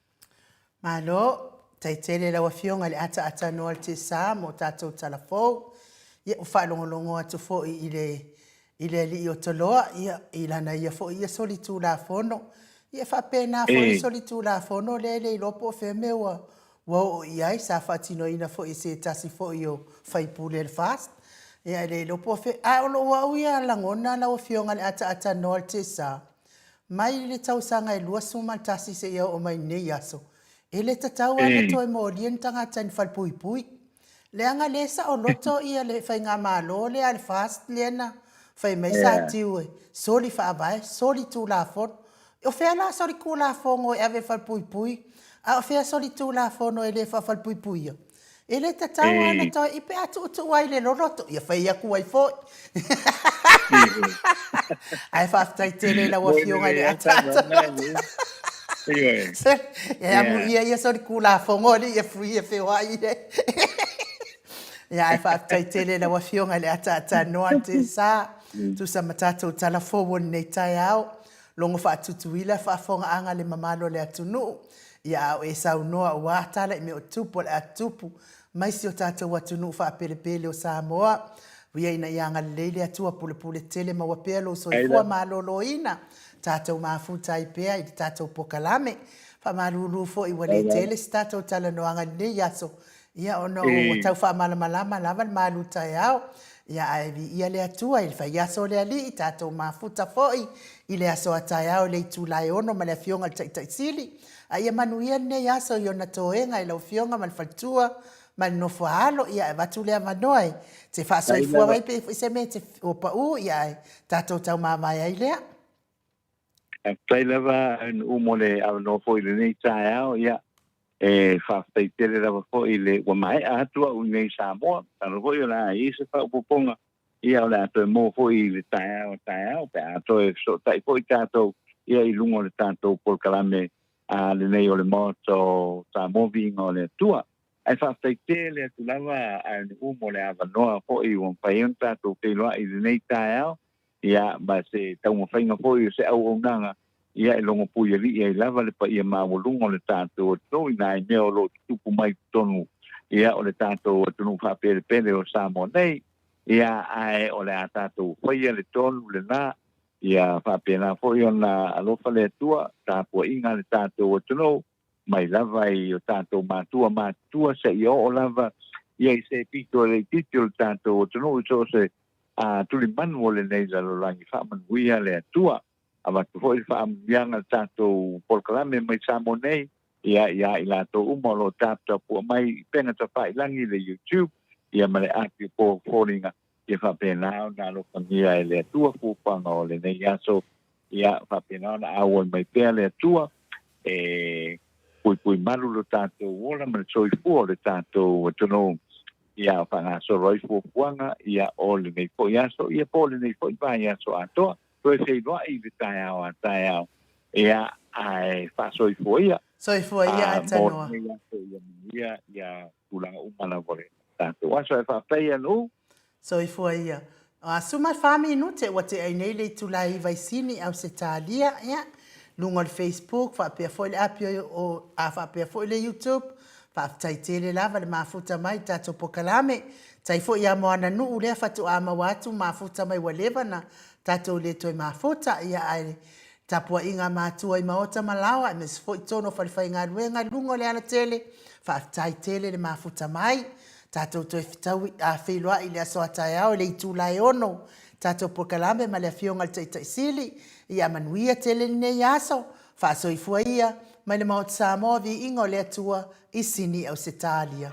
Malo, tai tele lau Afioga i le ataatanoa o le Tesa mo tatou tala fou. Ia, ua faalogologo atu foi i le i le alii o Toloa, ia, i lana ia foi ia solitulafono. Ia, e faapena foi le solitulafono lea e le iloa po o fea mea ua ua oo i ai, sa faatinoina foi e se tasi foi o faipule o le FAST. Ia, e le iloa po o fea. Ae o lou au ia lagona lau Afioga i le ataatanoa o le Tesa, Mai le tausaga e 21 seia oo mai lenei aso, e le tatau lava ona toe molia ni tagata i ni falepuipui. Leaga lea e saoloto ia le faigamalo lea a le FAST lea na fai mai sa tiu e soli faavae, soli tulafono. O fea la soli tulafono e ave i le falepuipui, a o fea soli tulafono e le faafalepuipuia? E le tatau lava ona toe i pe a tuutuu ai i le loloto, ia fai atu ai foi. Ae faafetai tele i lau Afioga i le ataata. E amuia ia solitulafono alii e fui e feoai e. Ia ae faafetai tele i lau Afioga i le ataata noa te sa. Tusa ma tatou tala fou o lenei taeao. Logo faatutuila faafogaaga le mamalu o le atunuu, ia a o e saunoa ua tala i mea o tupu o le a tupu mai si o tatou atunuu faapelepele o Samoa. Uia ina ia agalelei le Atua pulepule tele maua pea lou soifua maloloina, tatou mafuta ai pea i le tatou pokalame. Faamalulu foi ua le tele se tatou talanoaga i lenei aso, Ia, ona ua tau faamalamalama lava le malu taeao, ia, ae viia le Atua i le faiaso o le Alii, tatou mafuta foi i le aso a taeao i le itula e 6 ma le Afioga i le Taitai Sili. A ia manuia lenei aso i ona toega i lau Afioga ma le faletua ma le nofo a alo, ia, e avatu le avanoa e te faasoifua mai pe i ai foi se mea e te ua pau, ia, ae tatou taumavae ai lea. Faafetai lava Nuu mo le avanoa foi i lenei taeao. Ia, e faafetai tele lava foi i le ua maea atu au i nei Samoa. Masalo foi o le a i ai se faaopoopoga, ia o le a toe maua foi i le taeao a taeao pe a toe fesootai foi tatou ia i luga o le tatou polokalame a lenei o le Maota o Samoa Viiga o le Atua. Ae faafetai tele atu lava Nuu mo le avanoa foi ua mafai ai ona tatou feiloai i lenei taeao. ia ma se taumafaiga foi o se auaunaga Ia e logo puialii ai lava le paia maualuga o le tatou atunuu i nai mea o lo o tutupu mai i totonu ia o le tatou atunuu faapelepele o Samoa nei. Ia ae o le a tatou faia le tonu lena ia faapena foi ona alofa le Atua tapuaiga a le tatou atunuu mai lava i o tatou matua matutua seia oo lava ia i se pito e le itiiti o le tatou atunuu i so o se a tulimanu o lenei lalolagi faamanuia le Atua. Avatu foi le faamanuiaga i le tatou polokalame mai Samoa nei, ia ia i latou uma o lo o taputapua mai i upega tafailagi i le YouTube, ia ma le api o foliga, ia faapena ona alofagia e le Atua fuafuaga o lenei aso, ia faapena ona auai mai pea le Atua e puipui malu lo tatou ola ma le soifua o le tatou atunuu, ia faagasolo ai fuafuaga ia o lenei foi aso, ia po o lenei foi vaiaso atoa. Toe feiloai i le taeao a taeao, ia, ae faasoifua ia. Soifua ia ae tanoa. Mo lenei aso ia manuia ia tulaga uma lava o le tatou aso. Ae faafetai ia Nuu. Soifua ia. Suma e fa minute ua tea ai nei le itula e iva i Sini, Ausetalia, ia, luga o le Facebook faapea foi le api o, a faapea foi le YouTube. Faafetai tele lava le mafuta mai i tatou pokalame. Tai foi ia Moananuu lea faatoa maua atu mafuta mai ua leva na tatou le toe mafuta, ia ae tapuaiga a matua i maota ma laoa aemaise foi totonu o falefaigaluega i luga o le alatele, faafetai tele le mafuta mai. Tatou toe fetaui a feiloai i le aso a taeao i le itula e ono tatou pokalame ma le Afioga i le Taitai Sili, ia manuia tele lenei aso, faasoifua ia mai le Maota Samoa viiga o le Atua i Sini Ausetalia.